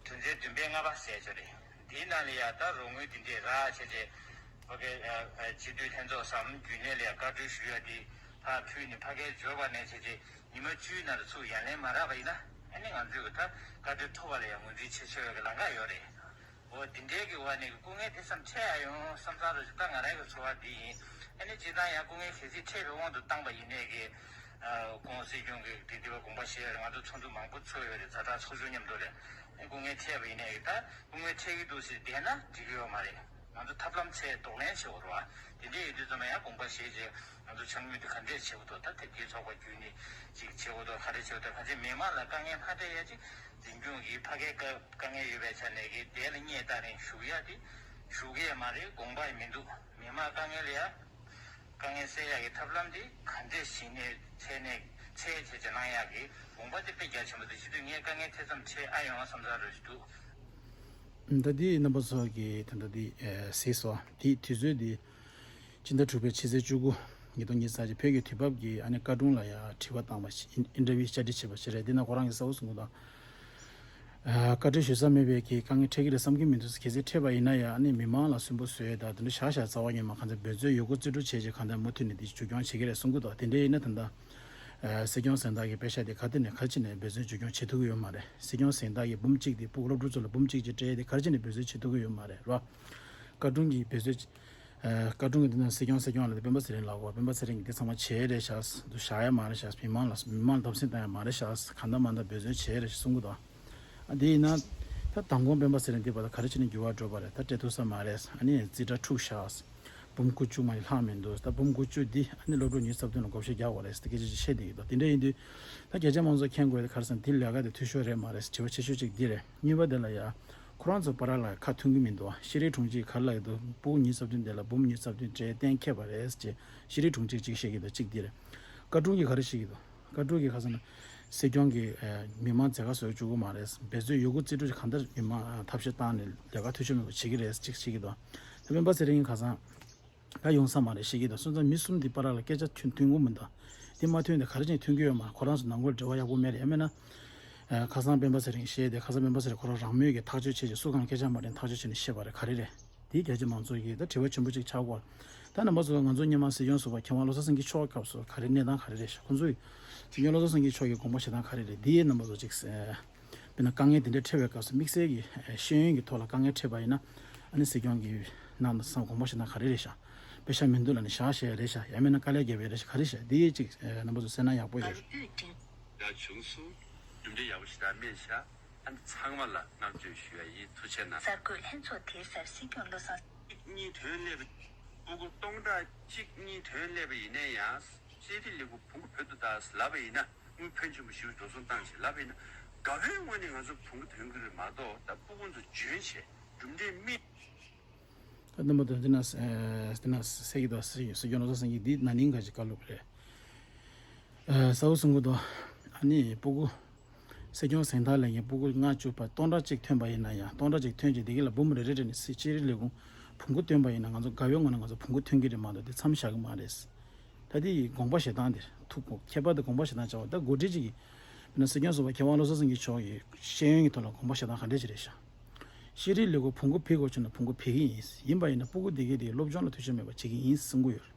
དོན་ཚན་བདུན་པའི་ལྔ་པ་ཟེར་ཅིག་རེད། འདིའི་ནང་ལ་ཡ་ད་རོགས་དངུལ་འདི་འདྲས་རག་བྱས་རྗེས་ཕ་གི་སྤྱི་འཐུས་ལྷན་ཚོགས་སམ་རྒྱུན་ལས་ལ་ཡ་བཀའ་འཁྲོལ་ཞུ་ཡ་འདི་ཕར་ཕུལ་ནས་ཕ་གིར་འབྱོར་བ་ནས་བྱས་རྗེས་ཉི་མ་བཅུའི་ནང་ལ་ཚུར་ཡར་ལེན་མ་རག་པ་ཡིན་ན་ཨ་ནི་ང་ཚོས་ད་བཀའ་འཁྲོལ་ཐོབ་པ་ལ་ཡ་ངོས་འཛིན་བྱེད་ཆོག་ཡ་གི་ལམ་ཁ་ཡོད་རེད། འོ་འདི་འདྲའི་གི་འོག་ནས་སྐུ་ངལ་དེ་ཙམ་འཕྲད་ཡ་ཡོང་བསམ་ཚར་རེད། ད་ང་རང་གི་ཚོར་བ་འདི་ཡིན། ཨ་ནི་སྤྱིར་བཏང་ཡང་སྐུ་ངལ་གལ་སྲིད་འཕྲད་པའི་དབང་དུ་བཏང་པ་ཡིན་ནའི་གི་ཁོང་སྲིད་སྐྱོང་གི་དེ་དེ་བ་དགོངས་པ་བཞེས་ཡོད་རེད། ང་ཚོ་ཚོགས་འདུ་མང་པོ་ཚོགས་ཡོད་རེད། ཛ་དྲག་ཚོགས་ཆུང་མཉམ་དུ་རེད། ཨ་ནི་སྐུ་ངལ་འཕྲད་པ་ཡིན་ནའི་གི་ད་སྐུ་ངལ་འཕྲད་ཀྱི་འདུག་ཟེར་བསྡད་ན་འགྲིག་གི་ཡོད་མ་རེད། ང་ཚོ་ཐབས་ལམ་འཚོལ་གདོང་ལེན་བྱེད་དགོས་རེད་བ། དེ་འདྲའི་ཡོད་དུས་ཙམ་ལ་ཡང་དགོངས་པ་བཞེས་རྗེས་ང་ཚོ་ཕྱག་དངུལ་དེ་ག་འདྲས་བྱེད་དགོས་འདུག་ད་དེ་དེའི་ཚོགས་པ་བརྒྱུད་ནས་ཅིག་བྱེད་དགོས་འདུག་ག་རེ་བྱེད་དགོས་འདུག་ག་ཚོད་མི་མང་ལ་དཀའ་ངལ་མ་འཕྲད་ཡ་ཅིག་འཛིན་སྐྱོང་གིས་ཕ་གིར་དཀའ་དཀའ་ངལ་ཡོད་པའི་ཆ་ནས་ཀྱི་དེ་ལ་སྙད་བཏགས་ནས་ཞུ་ཡ་དེ་ཞུ་གི་ཡ་མ་རེད། དགོངས་པ་མི་འདུག་མི་མང་དཀའ་ངལ་ལ་ཡ་དཀའ་ངལ་སེལ་ཡ་གི་ཐབས་ལམ་དེ་ག་འདྲས་ཞིག་ནས་འཚོལ་ནས་འཚོལ་བྱས་བྱས་གནང་ཡ་གི་དགོངས་པ་དེ་དཔེ་རྒྱ་ཆེན་པོ་འདུག་སྤྱི་འཐུས་ངས་དཀའ་ངལ་ཐེ་ཚོམ་འཕྲད་ཨ་ཡོང་བསམ་ས་རེད་འདུག་ད་འདི་རྣམ་པ་ཚོ་གིས་ད་ལྟ་འདི་གཟིགས་སོང་། དེའི་དུས་ཚོད་འདི་ཕྱི་ཟླ་དྲུག་པའི་ཕྱི་ཚེས་བཅུ་དགུ་ཉིས་སྟོང་ཉི་ཤུ་རྩ་གཅིག་བོད་ཀྱི་དུས་བབ་ཀྱི་ཨ་ནི་བཀའ་དྲུང་ལ་ཡང་དྲི་བ་བཏང་བ་ཞིག་ཨིན་ཨིན་ཊར་བིའུ་བཅར་འདྲི་བྱས་པ་ཞིག་རེད། འདི་ན་ཁོ་རང་གིས་གསལ་པོ་གསུངས་འདུག་ད་བཀའ་འཁྲོལ་ཞུ་ས་མེད་པའི་གི་དཀའ་ངལ་འཕྲད་ཀྱི་རེད་བསམ་གྱི་མི་འདུག་གལ་སྲིད་འཕྲད་པ་ཡིན་ན་ཡང་ཨ་ནི་མི་མང་ལ་སུན་པོ་བཟོས་ད་དེ་འདྲ་བཞག་བཞག་རྩ་བ་ཉིད་མ་གང་ཚེ་འབད་བརྩོན་ཡོད་རྒུ་རྩིས་སྤྲོད་བྱས་རྗེས་གང་ལྟར་མུ་མཐུད་ནས་འདི་མཇུག་སྐྱོང་བྱེད་ཀྱི་རེད་གསུང་གི་འདུག་དེ་འདྲ་ཡིན་ན་ད་ལྟ་སྲིད་སྐྱོང་གཟེངས་རྟགས་ཀྱི་པེ་ཤག་དེ་ག་དུས་ནས་ག་རེ་བྱས་ནས་འབད་བརྩོན་མཇུག་སྐྱོང་བྱེད་ཐུབ་ཀྱི་ཡོད་མ་རེད། སྲིད་སྐྱོང་གཟེངས་རྟགས་ཀྱི་འབུམ་གཅིག་དེ་ཕྲུ་གུ་སློབ་ཕྲུག་ཚོ་ལ་འབུམ་གཅིག་ཅིག་སྤྲད་དེ་ག་རེ་བྱས་ནས་འབད་བརྩོན་བྱེད་ཐུབ་ཀྱི་ཡོད་མ་རེད་རོ། བཀའ་དྲུང་གིས་འབད་བརྩོན། ཨ་བཀའ་དྲུང་གིས་འདི་ན་སྲིད་སྐྱོང་སྲིད་སྐྱོང་ལ་དེ་སྤེན་པ་ཚེ་རིང་ལབ་གོ། སྤེན་པ་ཚེ་རིང་གིས་འདི་ཚང་མ་བྱས་རེད་ཤག་འདུ་བཞག་ཡ་མ་རེད་ཤག་མི་མང་ལ་མི་མང་ལ་བརྡབ་གསིག་བཏང་ཡ་མ་རེད་ཤག་གང་ལྟར་མ་ལྟར་འབད་བརྩོན་བྱས་རེད་ཤག་གསུང་གི་འདུག་ཨ་འདི་ཡིན་ན་ད་མདང་དགོང་སྤེན་པ་ཚེ་རིང་འདི་བར་དུ་ག་རེ་བྱས་ནས་འགྱུར་བ་འགྲོ་བ་རེད། ད་སྤྲད་ཐུབ་ས་མ་རེད། ཨ་ནི་རྩིས་ཁྲ་འཁྲུགས་ཤག་འབུམ་དགུ་བཅུ་མ་ཡི་ལྷག་མི་འདུག་ད་འབུམ་དགུ་བཅུ་འདི་ཨ་ནི་སློབ་ཕྲུག་ཉི་ཤུ་རྩ་བདུན་ལ་བགོ་བཤའ་རྒྱག་པ་རེད་ཟེར་སྐད་ཆ་ཅིག་བཤད་བསྡད་ཀྱི་འདུག་དེ་འདྲ་ཡིན་དུས་ད་རྒྱ་ཆེ་མང་ཚོགས་མཁྱེན་དགོས་ཡ་དེ་ག་རེ་ཟེར་ན་འདི་ལས་ཀ་དེ་འཐུས་ཤོར་རེད་མ་རེད་ཟེར་དྲི་བ་ཆེ་ཤོས་གཅིག་འདི་རེད། གཉིས་པ་དེ་ལ་ཡ། ཁོ་རང་ཚོ་བར་ལ་ཁ་མཐུན་གྱི་མི་འདུག་ཤེས་རིག་དྲུང་ཆེས་ག་རེ་ལབ་ཀྱི་འདུག་ཕྲུ་གུ་ཉི་ཤུ་རྩ་བདུན་དེ་ལ་འབུམ་ཉི་ཤུ་རྩ་བདུན་སྤྲད་གཏན་འཁེལ་བ་རེད་ཅེས་ཤེས་རིག་དྲུང་ཆེས་གཅིག་བཤད་ཀྱི་འདུག་གཅིག་འདི་རེད། བཀའ་དྲུང་གིས་ག་རེ་བཤད་ཀྱི་འདུག་བཀའ་དྲུང་གིས་ཁ་སང་ན་སྲིད་སྐྱོང་གིས་མི་མང་མཛད་ཁང་བཟོ་བཅུག་གི་མ་རེད། འབད་རྩོལ་ཡོད་རྒུ་རྩིས་སྤྲོད་གང་ལྟར་མི་མང་ཐབས་ཤེས་བཏང་ནས་ལས་ཀ་འཐུས་ཤོར་མེད་པ་བྱེད་ཀྱི་རེད་ཅེས་བཤད་ཀྱི་འདུག་ད་སྤེན་པ་ཚེ་རིང་གིས་ཁ་སང་། ད་ཡོང་ས་མ་རེད་ཤེས་ཀྱི་འདུག་སོང་ཙང་མི་གསུམ་འདི་བར་ལ་སྐད་ཆ་མཐུན་མཐུན་གྱི་མི་འདུག་དེ་མ་མཐུན་ཏེ་ག་རེ་བྱས་མཐུན་གྱི་ཡོད་མ་རེད། ཁོ་རང་ཚོ་ནང་ཁུལ་འབྲེལ་བ་ཡག་པོ་མེད་རེད། ཡང་མིན་ན། ཨ་ཁ་སང་སྤེན་པ་ཚེ་རིང་བཤད་དེ་ཁ་སང་སྤེན་པ་ཚེ་རིང་ཁོ་རང་རང་མོས་ཀྱི་ཐག་གཅོད་བྱས་ཀྱི་སུ་གང་སྐད་ཆ་མ་རེད་ཐག་གཅོད་བྱས་ནས་བཤད་པ་རེད་ག་རེ་རེད། དེ་རྒྱ་ཆེ་མང་ཚོགས་ཀྱིས་ད་དྲི་བ་ཆེན་པོ་གཅིག་ཆགས་ཀྱི་ཡོད་རེད། ད་རྣམ་པ་ཚོ་ང་ཚོ་སྔོན་མ་སྲིད་སྐྱོང་ཟུར་པ་མཁས་དབང་བློ་བཟང་སེང་གེ་མཆོག་གི་སྐབས་སུ་ག་རེ་གནས་སྟངས་ག་རེ་རེད་ཤག་ཁོང་ཚོས་སྲིད་སྐྱོང་བློ་བཟང་སེང་གེ་མཆོག་གི་དགོངས་པ་བཞེས་སྟངས་ག་རེ་རེད། དེ་རྣམ་པ་ཚོ་གཅིག་དཔེར་ན་དཀའ་ངལ་དེ་འདྲ་འཕྲད་པའི་སྐབས་སུ་དམིགས་བསལ་གྱི་ཤེས་ཡོན་གྱི་ཐོག་ལ་དཀའ་ངལ་འཕྲད་པ་ཡིན་ན་ཨ་ནི་སྲིད་སྐྱོང་གི་ནང་དུ་སང་དགོངས་པ་བཞེས་ན་ག་རེ་རེད་ཤག་པེ་ཤག་མི་འདུག་ལབ་ནས་བཞག་བཞག་རེད་ཤག་ཡང་མིན་ན་དཀའ་ལས་རྒྱབ་པ་རེད་ཤག་ག་རེ་ཤག་འདི་ཅིག་རྣམ་པ་ཚོ་གསན་ན་ཡག་པོ་ཡོད། ཡ་བྱུང་སོང་། གྲུབ་འབྲས་ཡག་པོ་ཞིག་ད་སྨིན་ཤག་ཨ་ནི་ཚང་མ་ལ་བསྔགས་བརྗོད་ཞུ་ཡ་ཡིན། ཐུགས་རྗེ་གནང་། གསར་འགོད་ལྷན་ཚོགས་དེའི་སར་སྲིད་སྐྱོང་བློ་བཟང་གཅིག་གཉིས་ཐོན་སླེབས། ཕྲུ་གུ་སྟོང་ཕྲག་གཅིག་གཉིས་ཐོན་སླེབས་པ་ཡིན་ན་ཡང་། ཤེས་རིག་ལས་ཁུངས་བོང་གུ་བོད་དུ་བཏང་ཟེར་ལབ་པ་ཡིན་ན། དངུལ་ཕོན་ཆེན་པོ་ཞིག་འགྲོ་སོང་བཏང་ཞེས་ལབ་པ་ཡིན་ན། དགའ་བོའི་ངོས་ནས་ང་ཚོ་བོང་གུ་ཐོན་གྱི་རེད་མ་གཏོགས། ད་སྤུ་གུ་ཚོ་འཇོན་བྱས་གྲུབ་འབྲས་སྨིན། རྣམ་པ་དང་འདི་ན་འདི་ན་སེ་གི་དང་སེ་གི་སེ་གི་ནོར་བཟང་སེང་གེ་འདི་ན་ནིང་ག་ཅིག་བཀའ་སློབ་རེད། གསལ་པོ་གསུང་གི་འདུག་ཨ་ནི་སྤུ་གུ་སྲིད་སྐྱོང་གཟེངས་རྟགས་ལེན་མཁན་སྤུ་གུ་ལྔ་བཅུ་བར་སྟོང་ཕྲག་གཅིག་ཐོན་པ་ཡིན་ན་ཡང་། སྟོང་ཕྲག་གཅིག་ཐོན་རྗེས་དེ་ག་ལ་འབུམ་རེ་རེ་རེ་ནས་སྲིད་ཤེས་རིག་ལས་ཁུངས་བོང་གུ་བཏོན་པ་ཡིན་ན། ང་ཚོ་དགའ་བའི་ངོས་ནས་ང་ཚོ་བོང་གུ་ཐོན་གྱི་རེད་མ་གཏོགས་དེ་མཚམས་བཞག་གི་མ་རེད། ད་དེ་ཡི་དགོངས་པ་བཞེས་སྟངས་དེ་ཐུག་གོ། ཁྱད་པར་དུ་དགོངས་པ་བཞེས་སྟངས་བྱ་བ་ད་འགོ་ཁྲིད་ཅིག་གིས་ན་སྲིད་སྐྱོང་ཟུར་པ་མཁས་དབང་བློ་བཟང་སེང་གེ་མཆོག་གིས་ཤེས་ཡོན་གྱི་ཐོག་ལ་དགོངས་པ་བཞེས་སྟངས་ག་འདྲས་ཅིག་རེད་ཤག་ཤེས་རིག་ལས་ཁུངས་བོང་གུ་ཕུད་དགོས་བྱུང་ན་བོང་གུ་ཕུད་ཀྱི་ཡིན། ཡིན་པ་ཡིན་ན་སྤུ་གུ་དེ་གས་དེ་སློབ་སྦྱོང་ལ་ཐུགས་ཞིབ་མེད་པ་བྱེད་ཀྱི་ཡིན་གསུང་གི་ཡོད།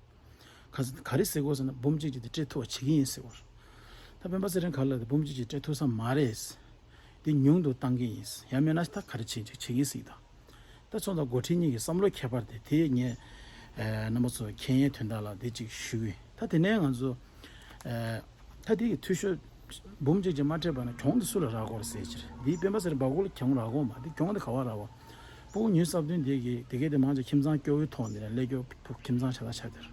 ག་ག་རེ་ཟེར་དགོས་ཟེར་ན། འབུམ་གཅིག་གཅིག་དེ་སྤྲད་ཐུབ་པ་བྱེད་ཀྱི་ཡིན་ཟེར་བ། ད་སྤེན་པ་ཚེ་རིང་ག་ལ་དེ་འབུམ་གཅིག་གཅིག་སྤྲད་ཐུབ་ས་མ་རེད། དེ་ཉུང་དུ་བཏང་གི་ཡིན། ཡང་མིན་ན་ད་ག་རེ་བྱེད་ཅིག་བྱེད་ཀྱི་ཡིན་ཟེར་གྱི་འདུག་ད་སོང་ཙང་འགོ་ཁྲིད་གཉིས་ཀྱི་བསམ་བློ་ཁྱད་པར་དེ་དེ་ངས་རྣམ་པ་ཚོ་མཁྱེན་ཡས་དོན་དག་ལ་དེ་གཅིག་ཞུ་གི་ཡིན། ད་དེ་ནས་ང་ཚོ་ད་དེ་གི་འཐུས་ཤོར་འབུམ་གཅིག་གཅིག་མ་སྤྲད་པ་ན་གྱོང་དེ་སུ་ལ་རག་གི་རེད་ཟེར་ཕྱིར། འདིའི་སྤེན་པ་ཚེ་རིང་སྦ་ཁུག་ལ་གྱོང་རག་གི་ཡོད་མ་རེད། གྱོང་དེ་ག་པར་རག་པ། སྤུ་གུ་ཉུང་སུ་བཏང་དོན་དེ་གིས་དེ་གས་དེ་མང་ཆེ་ཁྱིམ་ཚང་སྐྱོ་བོའི་ཐོག་ནས་ལས་སྐྱོ་བོ་ཁྱིམ་ཚང་ཆགས་ད་ཆགས་དེར།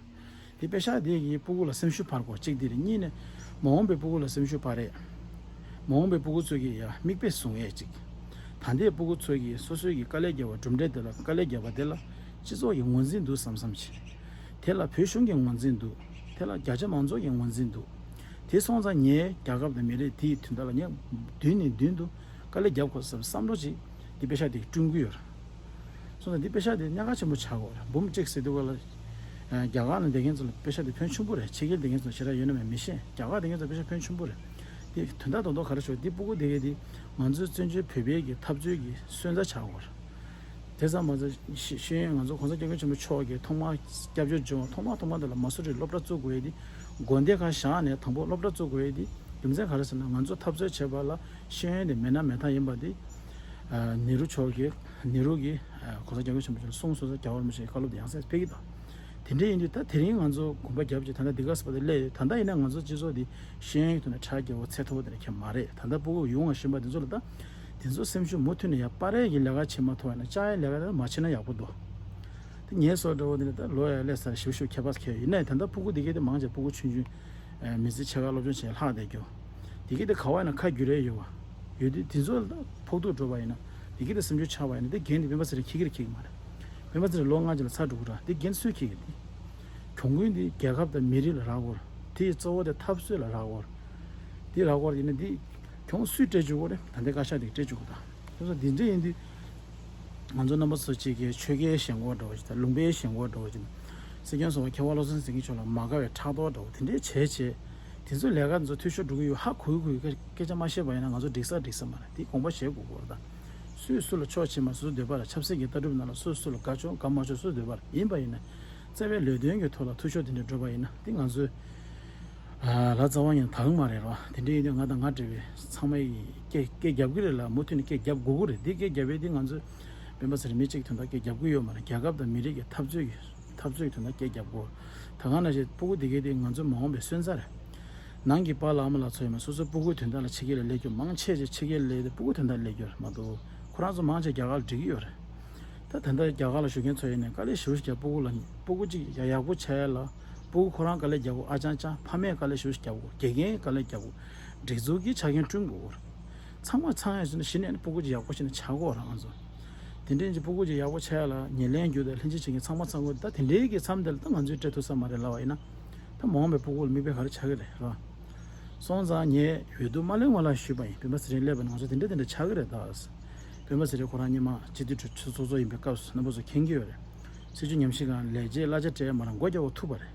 དེ་པེ་ཤག་དེ་གིས་སྤུ་གུ་ལ་སེམས་ཤུགས་འཕར་དགོས་གཅིག་དེ་རེད། གཉིས་ནས་མ་འོངས་པའི་སྤུ་གུ་ལ་སེམས་ཤུགས་འཕར་རེད། མ་འོངས་པའི་སྤུ་གུ་ཚོ་གིས་ཡ་མིག་དཔེ་བཟུང་ཡས་གཅིག་ད་ལྟའི་སྤུ་གུ་ཚོ་གིས་སོ་སོའི་གི་དཀའ་ལས་བརྒྱབ་པ་གྲུབ་འབྲས་དེ་ལ་དཀའ་ལས་བརྒྱབ་པ་དེ་ལ་སྤྱི་ཚོགས་ཀྱི་ངོས་འཛིན་འདུག་བསམ་བསམ་བྱེད། དེ་ལ་བོད་གཞུང་གི་ངོས་འཛིན་འདུག་དེ་ལ་རྒྱ་ཆེ་མང་ཚོགས་ཀྱི་ངོས་འཛིན་འདུག་དེ་སོང་ཙང་ངས་རྒྱལ་ཁབ་དང་མི་རིགས་དེའི་དོན་དག་ལ་ངས་མདུན་ནས་མདུན་དུ་དཀའ་ལས་བརྒྱབ་དགོས་བསམ་བསམ་བློ་ཅིག་འདི་པེ་ཤག་དེ་བསྐྲུན་གྱི་ཡོད་རེད། སོང་ཙང་འདི་པེ་ཤག་དེ་གནད་འགག་ཆེན་པོ་ཆགས་ཀྱི་ཡོད་རེད། འབུམ་གཅིག་ཟེར་དུས་སྒང་ལ་རྒྱ་གར་ནང་བསྡད་མཁན་ཚོ་ལ་པེ་ཤག་དེ་ཕོན་ཆེན་པོ་རེད། ཕྱི་རྒྱལ་བསྡད་མཁན་ཚོ་ཞེ་དྲག་ཡོད་ན་མེད་མི་ཤེས། རྒྱ་གར་བསྡད་མཁན་ཚོ་པེ་ཤག་ཕོན་ཆེན་པོ་རེད། དེ་དོན་དག་རྡོག་རྡོག་ག་རེ་ཞུ། འདི་སྤུ་གུ་དེ་གས་དེ་ང་ཚོའི་བཙན་བྱོལ་བོད་པའི་གི་འཐབ་རྩོད་ཀྱི་སོན་རྩ་ཆགས་ཀྱི་ཡོད་རེད། དེ་ཙམ་མ་ཟད་ཤེས་ཤེས་ཡོན་ང་ཚོ་གོང་ས་སྐྱབས་མགོན་ཆེན་པོ་མཆོག་གིས་ཐོག་མར་སྐྱབས་བཅོལ་བྱུང་། ཐོག་མ་ཐོག་མ་དེ་ལ་མ་སུ་རི་སློབ་གྲྭ་བཙུགས་དགོས་ཡས་དེ་དགོན་སྡེ་ཁག་བཞག་ནས་དང་པོ་སློབ་གྲྭ་བཙུགས་དགོས་ཡས་དེ་རྒྱུ་མཚན་ག་རེ་ཟེར་ན། ང་ཚོ་འཐབ་རྩོད་བྱེད་པ་ལ་ཤེས་ཡོན་དེ་མེད་ན་མེད་ཐབས་ཡིན་པ་དེ་ནེ་རུ་མཆོག་གིས་ནེ་རུ་གིས་གོང་ས་སྐྱབས་མགོན་ཆེན་པོ་མཆོག་གསུངས་སོང་ཙང་རྒྱལ་བ་རིན་པོ་ཆེའི་བཀའ་སློབ་དེ་ཡང་སེ་ཕེབས་ཀྱི་འདུག་དེ་འདྲ་ཡིན་དུས་ད་དེ་རིང་ང་ཚོ་གོམ་པ་རྒྱབ་ཀྱི་ད་ལྟ་འདི་ག་ཟེར་བ་དེ་སླེབས་ཡོད། ད་ལྟ་ཡིན་ན་ང་ཚོ་སྤྱི་ཚོགས་འདི་ཤེས་ཡོན་གྱི་ཐོག་ནས་ཁྲག་རྒྱས་པོ་ཚད་མཐོ་པོ་དེ་འདྲ་ཁྱོན་མ་རེད། ད་ལྟ་སྤུ་གུ་ཡོང་བ་བཞིན་པ་དེ་ཚོ་ལ་ད་དེ་ཚོ་སེམས་ཤུགས་མུ་མཐུད་ནས་ཡར་སྤར་ཡས་ཀྱི་ལས་ཀ་བྱེད་མ་ཐུབ་པ་ཡིན་ན་ལྕགས་ཡན་ལས་ཀ་དེ་མ་བྱེད་ན་ཡག་པོ་འདུག་དེ་ངའི་བཟོ་འདྲ་བོ་དེ་ནི་ད་ལོ་ཡར་སླེབས་ཚར་ཞིབ་ཞིབ་ཁྱད་པར་ཁྱད་ཡོད། ཡིན་ནའི་ད་ལྟ་སྤུ་གུ་དེ་གས་དེ་མང་ཆེ་སྤུ་གུ་ཆུང་ཆུང་མི་ཚེ་ཕྱེད་ཀ་སློབ་སྦྱོང་བྱས་ལྷག་བསྡད་རྒྱུ། དེ་གས་དེ་ག་བ་ཡིན་ན་ཁ་རྒྱུ་རེ་ཡོད་པ་ཡོད་དུས་དེ་ཚོ་ལ་ད་ཕོག་ཐུག་འགྲོ་བ་ཡིན་ན། དེ་གས་དེ་སེམས་ཤུགས་ཆག་པ་ཡིན་ན་དེ་འགན་དེ་སྤེན་པ་ཚེ་རིང་འཁྱེར་གི་རེད་འཁྱེར་གི་མ་རེད། སྤེན་པ་ཚེ་རིང་ལོ་ལྔ་ཅིག་ལ་ཚར་འགྲོ་གི་རེད། དེ་འགན་སུས་འཁྱེར་གི་རེད། དེ་གྱོང་གུན་དེ་རྒྱལ་ཁབ་དང་མི་རིགས་ལ་རག་དགོས་རེད། དེ་ཡི་གཙོ་བོ་དེ་འཐབ་རྩོད་ལ་རག་དགོས་རེད། དེ་རག་དགོས་རེད་ཡིན་ན་དེ་གྱོང་སུས་སྤྲད་བཅུག་དགོས་རེད། ད་ལྟའི་བཀའ་ཤག་དེ་སྤྲད་བཅུག་དགོས་ད། དེ་ཚོ་དེ་འདྲ་ཡིན་དུས་ང་ཚོ་རྣམ་པ་ཚོ་གཅིག་གིས་ཆོལ་ཁའི་ཞེན་ཁོག་འདྲ་བོ་ཞིག་དང་ལུང་པའི་ཞེན་ཁོག་འདྲ་བོ་ཞིག་དང་། སྲིད་སྐྱོང་ཟུར་པ་མཁས་དབང་བློ་བཟང་སེང་གེ་མཆོག་ལ་མ་དགའ་བའི་ཕྲག་དོག་འདྲ་བོ་དེ་འདྲའི་བྱས་བྱས། དེ་ཚོ་ལས་ཀ་ཚོ་འཐུས་ཤོར་འགྲོ་གི་ཡོད། ཧ་གོ་གི་གོ་གི་སྐད་ཆ་མ་བཤད་པ་ཡིན་ན་ང་ཚོ་འགྲིག་ས་འགྲིག་ས་མ་རེད། དེ་དགོངས་པ་བཞེས་དགོས་ཀྱི་ཡོད་རེད་ད། སུས་སུ་ལ་ཕྱོགས་ཕྱེ་མ་སོ་སོ་འདོད་པ་རེད། ཆབ་སྲིད་ཀྱི་ལྟ་གྲུབ་ནང་ལ་སུས་སུ་ལ་དགའ་ཆོག་དགའ་མ་ཆོག་སུ་འདོད་པ་རེད། ཡིན་པ་ཡིན་ན་རྩ་བའི་ལས་དོན་གྱི་ཐོག་ལ་འཐུས་ཤོར་དེ་འདྲ་འགྲོ་བ་ཡིན་ན་དེ་ང་ཚོའི་ལ་རྩ་བ་ཉིད་དག་མ་རེད་རོ། དེ་འདྲ་ཡིན་དུས་ང་དང་ང་འདྲ་བའི་ཚང་མ་ཡིས་སྐད་སྐད་རྒྱབ་ཀྱི་རེད་ལ་མུ་མཐུད་ནས་སྐད་རྒྱབ་དགོས་ཀྱི་རེད། དེ་སྐད་རྒྱབ་པའི་དེ་ང་ཚོ་སྤེན་པ་ཚེ་རིང་མི་གཅིག་དོན་དག་སྐད་རྒྱབ་ཀྱི་ཡོད་མ་རེད། རྒྱལ་ཁབ་དང་མི་རིགས་ཀྱི་འཐབ་རྩོད་ཀྱི་འཐབ་རྩོད་ཀྱི་དོན་དག་སྐད་རྒྱབ་དགོས། ད་ག་ནང་བཞིན་སྤུ་གུ་དེ་གའི་དེ་ང་ཚོ་མ་འོངས་པའི་སོན་རྩ་རེད། ནང་གི་པཱ་ལགས་ཨ་མ་ལགས་ཚོ་ཡིན་ན་སོ་སོའི་སྤུ་གུའི་དོན་དག་ལ་ཕྱི་རྒྱལ་ལ་སླེབས་རྒྱུ་མང་ཆེ་ཆེ་ཕྱི་རྒྱལ་སླེབས་ཏེ་སྤུ་གུའི་དོན་དག་སླེབས་རྒྱུ་རེད་མ་གཏོགས་ཁོ་རང་ཚོ་མང་ཆེ་རྒྱ་གར་ལ་འགྲིག་གི་ཡོད་རེད། ད་ད་ལྟ་རྒྱ་གར་ལ་བཞུགས་མཁན་ཚོ་ཡིན་ནའི་དཀའ་ལས་ཞེ་པོ་ཞིག་རྒྱབ། སྤུ་གུ་ལ་སྤུ་གུ་གཅིག་ཡག་ཡག་པོ་ཆགས་ཡ་ལ་སྤུ་གུ་ཁོ་རང་དཀའ་ལས་རྒྱབ་དགོས། ཨ་ཅང་ཅང་ཕ་མས་དཀའ་ལས་ཞེ་པོ་ཞིག་རྒྱབ་དགོས། དགེ་རྒན་དཀའ་ལས་རྒྱབ་དགོས། སྒྲིག་འཛུགས་ཀྱི་ཆ་རྐྱེན་བསྐྲུན་དགོས། ཚང་མ་ཚང་ཡ་ཟེར་ན་གཞི་ནས་ནི་སྤུ་གུ་ཅིག་ཡག་པོ་ཞིག་ནི་ཆགས་དགོས་ར་ང་ཚོ། དེ་འདྲའི་ཅིག་སྤུ་གུ་ཅིག་ཡག་པོ་ཆགས་ཡ་ལ་ཉེར་ལེན་རྒྱུ་དང་ལྷན་ཅིག་བྱེད་མཁན་ཚང་མ་ཚང་དགོས། ད་དེ་འདྲའི་གི་མཚམས་དེ་ལ་ད་ང་ཚོས་སྤྲད་ཐུབ་ས་མ་རེད་ལབ་པ་ཡིན་ན། ད་མ་འོངས་པའི་སྤུ་གུ་ལ་མིག་དཔེ་ག་རེ་ཆགས་ཀྱི་རེད་ར། སོང་ཙང་ངས་འོས་བསྡུ་མ་སླེབས་སྔོན་ལ་ཞུས་པ་ཡིན། སྤེན་པ་ཚེ་རིང་སླེབས་པ་ན་ང་ཚོ་དེ་འདྲ་དེ་འདྲ་ཆགས་ཀྱི་རེད་ད། སྤེན་པ་ཚེ་རིང་ཁོ་རང་སྔོན་མ་སྤྱི་འཐུས་གྲོས་ཚོགས་གཙོ་ཡིན་པའི་སྐབས་སུ་རྣམ་པ་ཚོ་མཁྱེན་གྱི་ཡོད་རེད། སྲིད་སྐྱོང་ཉམས་ཞིབ་ཁང་ལས་བྱེད་གླ་ཆ་སྤྲད་མ་རང་སྒོ་རྒྱག་པ་ཐུག་པ་རེད།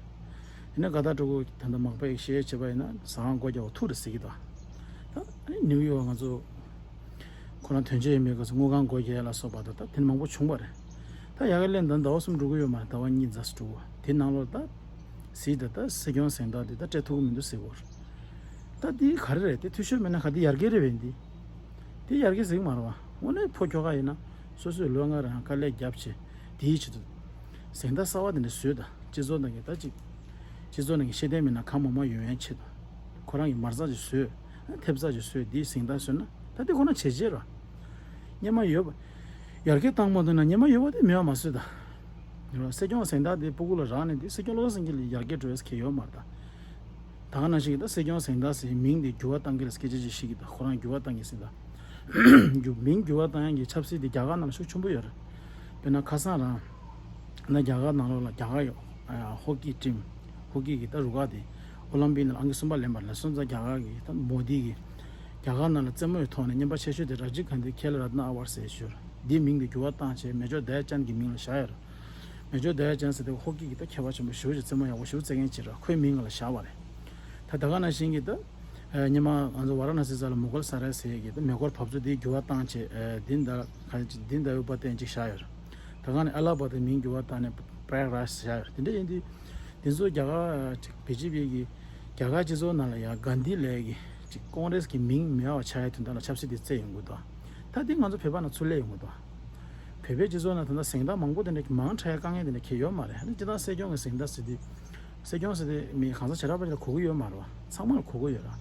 དེ་ནས་དགའ་ཐག་སྤྲོ་པོ་ད་ལྟ་མང་པོས་བཤད་བྱས་པ་ཡིན་ན་ཟ་ཁང་སྒོ་རྒྱག་པ་ཐུག་རེད་ཟེར་གྱི་འདུག་ད་ཨ་ནི་ནིའུ་ཡོག་ང་ཚོ་ཁོ་རང་དོན་གཅོད་ཡིན་པའི་སྐབས་སུ་དངུལ་ཁང་སྒོ་རྒྱག་ལ་སོགས་པ་དང་ད་དེ་ནས་མང་པོ་བྱུང་བ་རེད། ད་ཡ་གི་ལན་ད་ཟླ་བ་གསུམ་འགྲོ་གི་ཡོད་མ་རེད། ཟླ་བ་གཉིས་ཙམ་འགྲོ་གི། དེ་ནང་ལོགས་ད་གཟིགས་ད་ད་སྲིད་སྐྱོང་གཟེངས་རྟགས་དེ་ད་སྤྲད་ཐུབ་ཀྱི་མི་འདུག་ཟེར་གྱི་ཡོད་རེད། ད་དེ་ག་རེ་རེད། དེ་འཐུས་ཤོར་མེད་ན་ག་དེ་ཡར་རྒྱས་རེད་བས། འདི་དེ་ཡར་རྒྱས་ཟེར་གྱི་མ་རེད་བ། དངོས་གནས་ཕོ་ཁྱོ་ག་ཡིན་ན་སོ་སོའི་ལོ་ལྔ་རང་དཀའ་ལས་བརྒྱབ་བྱས་དེའི་ཆེད་དུ་གཟེངས་རྟགས་གསར་བ་དེ་འདྲ་བཟོས་དང་། སྤྱི་ཚོགས་ནང་གི་ད་ཅིག་སྤྱི་ཚོགས་ནང་གི་ཤེས་ལྡན་མི་སྣ་གང་མང་མང་ཡོང་ཡའི་ཆེད་དུ་ཁོ་རང་གི་མར་ཚ་ཅིག་བཟོས། ཐེབས་རྩ་ཅིག་བཟོས། དེའི་གཟེངས་རྟགས་བཟོས་ན་ད་དེ་ཁོ་ན་བྱས་རྗེས་རེད། སྔོན་མ་ཡོད་པ་ཡར་རྒྱས་བཏང་མ་ཐུབ་ན་སྔོན་མ་ཡོད་པ་དེ་མེད་པ་མ་བཟོས་དང་། སྲིད་སྐྱོང་གཟེངས་རྟགས་དེ་སྤུ་གུ་ལ་རག་ནས་དེ་སྲིད་སྐྱོང་བློ་བཟང་སེང་གེ་ལ་ཡར་རྒྱས་འགྲོ་ཡས་གལ་ཡོད་མ་རེད་ད། ད་ག་ནང་བཞིན་གྱི་ད་སྲིད་སྐྱོང་གཟེངས་རྟགས་ཟེར་མིང་དེ་འགྱུར་བ་གཏང་གི་རེད། སྐད་ཆ་ཅིག་བཤད་ཀྱི་འདུག་ཁོ་རང་འགྱུར་བ་གཏང་གི་ཟེར་ད། འགྱུར་མིང་འགྱུར་བ་གཏང་ཡག་གི་ཆབ་སྲིད་དེ་རྒྱ་གར་ནང་ལ་ཤུགས་ཆེན་པོ་ཡོད་རེད། དཔེར་ན་ཁ་སང་རང་ན་རྒྱ་གར་ནང་ལོགས་ལ་རྒྱ་གར་ཡོད། ཧོ་ཀི་ཊིམ། ཧོ་ཀི་གི་ད་རུ་ཁག་དེ་ཨོ་ལམ་པིག་ནང་ལ་ཨང་ཀི་གསུམ་པ་ལེན་པ་ལ་སོང་ཙང་རྒྱ་གར་གི་ད་མོ་དི་གི་རྒྱ་གར་ནང་ལ་རྩེད་མོ་ཡི་ཐོག་ནས་རྔན་པ་ཆེ་ཤོས་དེ་ར་ཇིབ་གྷན་དྷི་ཁེལ་རཏ་ན་ཨ་ཝར་ཌ་ཟེར་ཞུ་རེད། འདིའི་མིང་དེ་འགྱུར་བ་བཏང་བྱས་མེ་ཇོར་དཱ་ཡ་ཅན་གྱི་མིང་ལ་བཞག་ཡོད་རེད། མེ་ཇོར་དཱ་ཡ་ཅན་ཟེར་དེ་ཧོ་ཀི་གི་ད་མཁས་པ་ཆེན་པོ་ཞེ་པོ་ཅིག་རྩེད་མོ་ཡག་པོ་ཞེ་པོ་རྩེད་མཁན་ཅིག་རེད། ཁོའི་མིང་ལ་བཞག་པ་རེད། ད་ད་ག་ནང་བཞིན་གྱི་ད་ཉི་མ་ང་ཚོ་ཝཱ་ར་ཎ་སི་ས་ལ་མུ་གལ་ས་རའི་ཟེར་གྱི་ད་མེ་འཁོར་འབབ་ཚུགས་དེའི་འགྱུར་བ་བཏང་བྱས་ཨ་དིན་དཱ་ག་ཅིག་དིན་དཱ་ཡུ་པ་ཏན་ཅིག་བཞག་ཡོད་རེད། ད་ག་ནས་ཨ་ལ་པ་དང་མིང་འགྱུར་བ་བཏང་ནས་པྲ་ཡག་རཱཇ་བཞག་ཡོད་རེད། དེ་འདྲ་ཡིན་དུས་དེ་ཚོ་རྒྱ་གར་ཅིག་བེ་ཇེ་པི་གི་རྒྱ་གར་སྤྱི་ཚོགས་ནང་ལ་ཡང་གྷན་དྷི་ལབ་ཀྱི་ཅིག་ཀོང་རེས་ཀྱི་མིང་མེད་པ་ཆགས་ཡའི་དོན་དག་ལ་ཆབ་སྲིད་དེ་རྩེད་ཡོང་གི་འདུག་ད་དེ་ང་ཚོ་བོད་པ་ནང་ཚུར་སླེབས་ཡོང་གི་འདུག་བོད་པའི་སྤྱི་ཚོགས་ནང་ད་ལྟ་གཟེངས་རྟགས་མང་པོ་དེ་འདྲ་མང་དྲགས་ཡ་དཀའ་ངལ་དེ་འདྲ་གང་ཡོད་མ་རེད། ཨ་ནི་སྤྱིར་བཏང་སྲིད་སྐྱོང་གི་གཟེངས་རྟགས་ཟེར་དུས་སྲིད་སྐྱོང་ཟེར་དུས་མི་གང་ཟག་བྱེ་བྲག་པ་ཅིག་ལ་གོ་གི་ཡོད་མ་རེད་བ། ཚང་མ་ལ་གོ་གི་ཡོད་ར།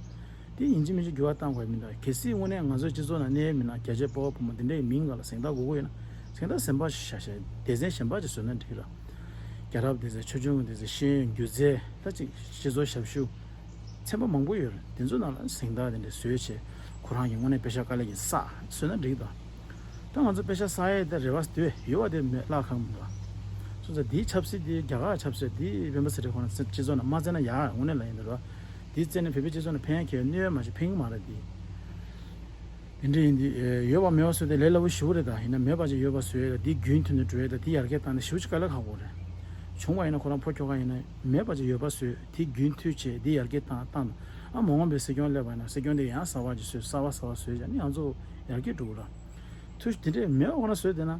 དེ་ཡིན་གཅིག་མིན་གཅིག་འགྱུར་བ་བཏང་དགོས་མི་འདུག་གལ་སྲིད་དངོས་གནས་ང་ཚོའི་སྤྱི་ཚོགས་ནང་གནས་ཡོད་མི་སྣ་རྒྱ་ཆེ་དཔའ་བོ་བུ་མོ་དེ་འདྲའི་མིང་སྒང་ལ་གཟེངས་རྟགས་དགོས་ཀྱི་ཡོད་ན་གཟེངས་རྟགས་གཞན་པ་ཞིག་བཞག་བཞག་སྡེ་ཚན་གཞན་པ་ཅིག་བཟོས་ན་འགྲིག་ར། རྒྱལ་རབས་སྡེ་ཚན། ཆོས་འབྱུང་གི་སྡེ་ཚན། ཤེས་ཡོན། སྒྱུ་རྩལ། ད་ཅིག་སྤྱི་ཚོགས་ཞབས་ཞུ་ཚན་པ་མང་པོ་ཡོད་རེད། དེ་ཚོ་ནང་ལ་གཟེངས་རྟགས་དེ་འདྲ་བཟོས་བྱས་ཁོ་རང་གི་དངོས་གནས་པེ་ཤག་དཀའ་ལས་ཀྱིས་བསགས་བཟོས་ན་འགྲིག་དང་། ད་ང་ཚོ་པེ་ཤག་བསགས་ཡས་དེ་རེ་བ་དེ་ཡོད་པ་དེ་མེད་བརླག་གང་མི་འདུག་སོང་ཙང་འདིའི་ཆབ་སྲིད་དེ་རྒྱ་གར་ཆབ་སྲིད་དེ་སྤེན་པ་ཚེ་རིང་ཁོ་རང་སྤྱི་ཚོགས་ནང་མ་བཙལ་ན་ཡག་དངོས་གནས་ལ་ཡིན་འདུག་ར། དེ་བཙལ་ནས་བོད་པའི་སྤྱི་ཚོགས་ནང་ཕན་ཡས་ཁྱོན་གནོད་ཡས་མ་བྱེད་ཕན་གྱི་མ་རེད་དེ། དེ་འདྲ་ཡིན་དུས་ཡོད་པ་མེད་པ་བཟོས་དེ་ལས་སླ་པོ་ཞེ་པོ་རེད། ད་ཡིན་ན་མེད་པ་ཅིག་ཡོད་པ་བཟོས་ཡས་ལ་དེ་རྒྱུན་མཐུད་ནས་འགྲོ་ཡས་ད་དེ་ཡར་རྒྱས་བཏང་ནས་ཞེ་པོ་ཅིག་དཀའ་ལས་ཁག་པོ་རེད། བྱུང་བ་ཡིན་ན་ཁོ་རང་ཕོ་ཁྱོ་ག་ཡིན་ན་མེད་པ་ཅིག་ཡོད་པ་བཟོས་དེ་རྒྱུན་མཐུད་བྱས་དེ་ཡར་རྒྱས་བཏང་བཏང་ཨ་མ་འོངས་པའི་སྲིད་སྐྱོང་སླེབས་པ་ཡིན་ན་སྲིད་སྐྱོང་དེ་ཡང་གསར་པ་ཅིག་བཟོས་གསར་པ་གསར་པ་བཟོས་བྱས་ནི་ང་ཚོ་ཡར་རྒྱས་འགྲོ་གི་ར། ཐུ་དེ་འདྲས་མེད་པ་ཁོ་ན་བཟོས་བསྡད་ན།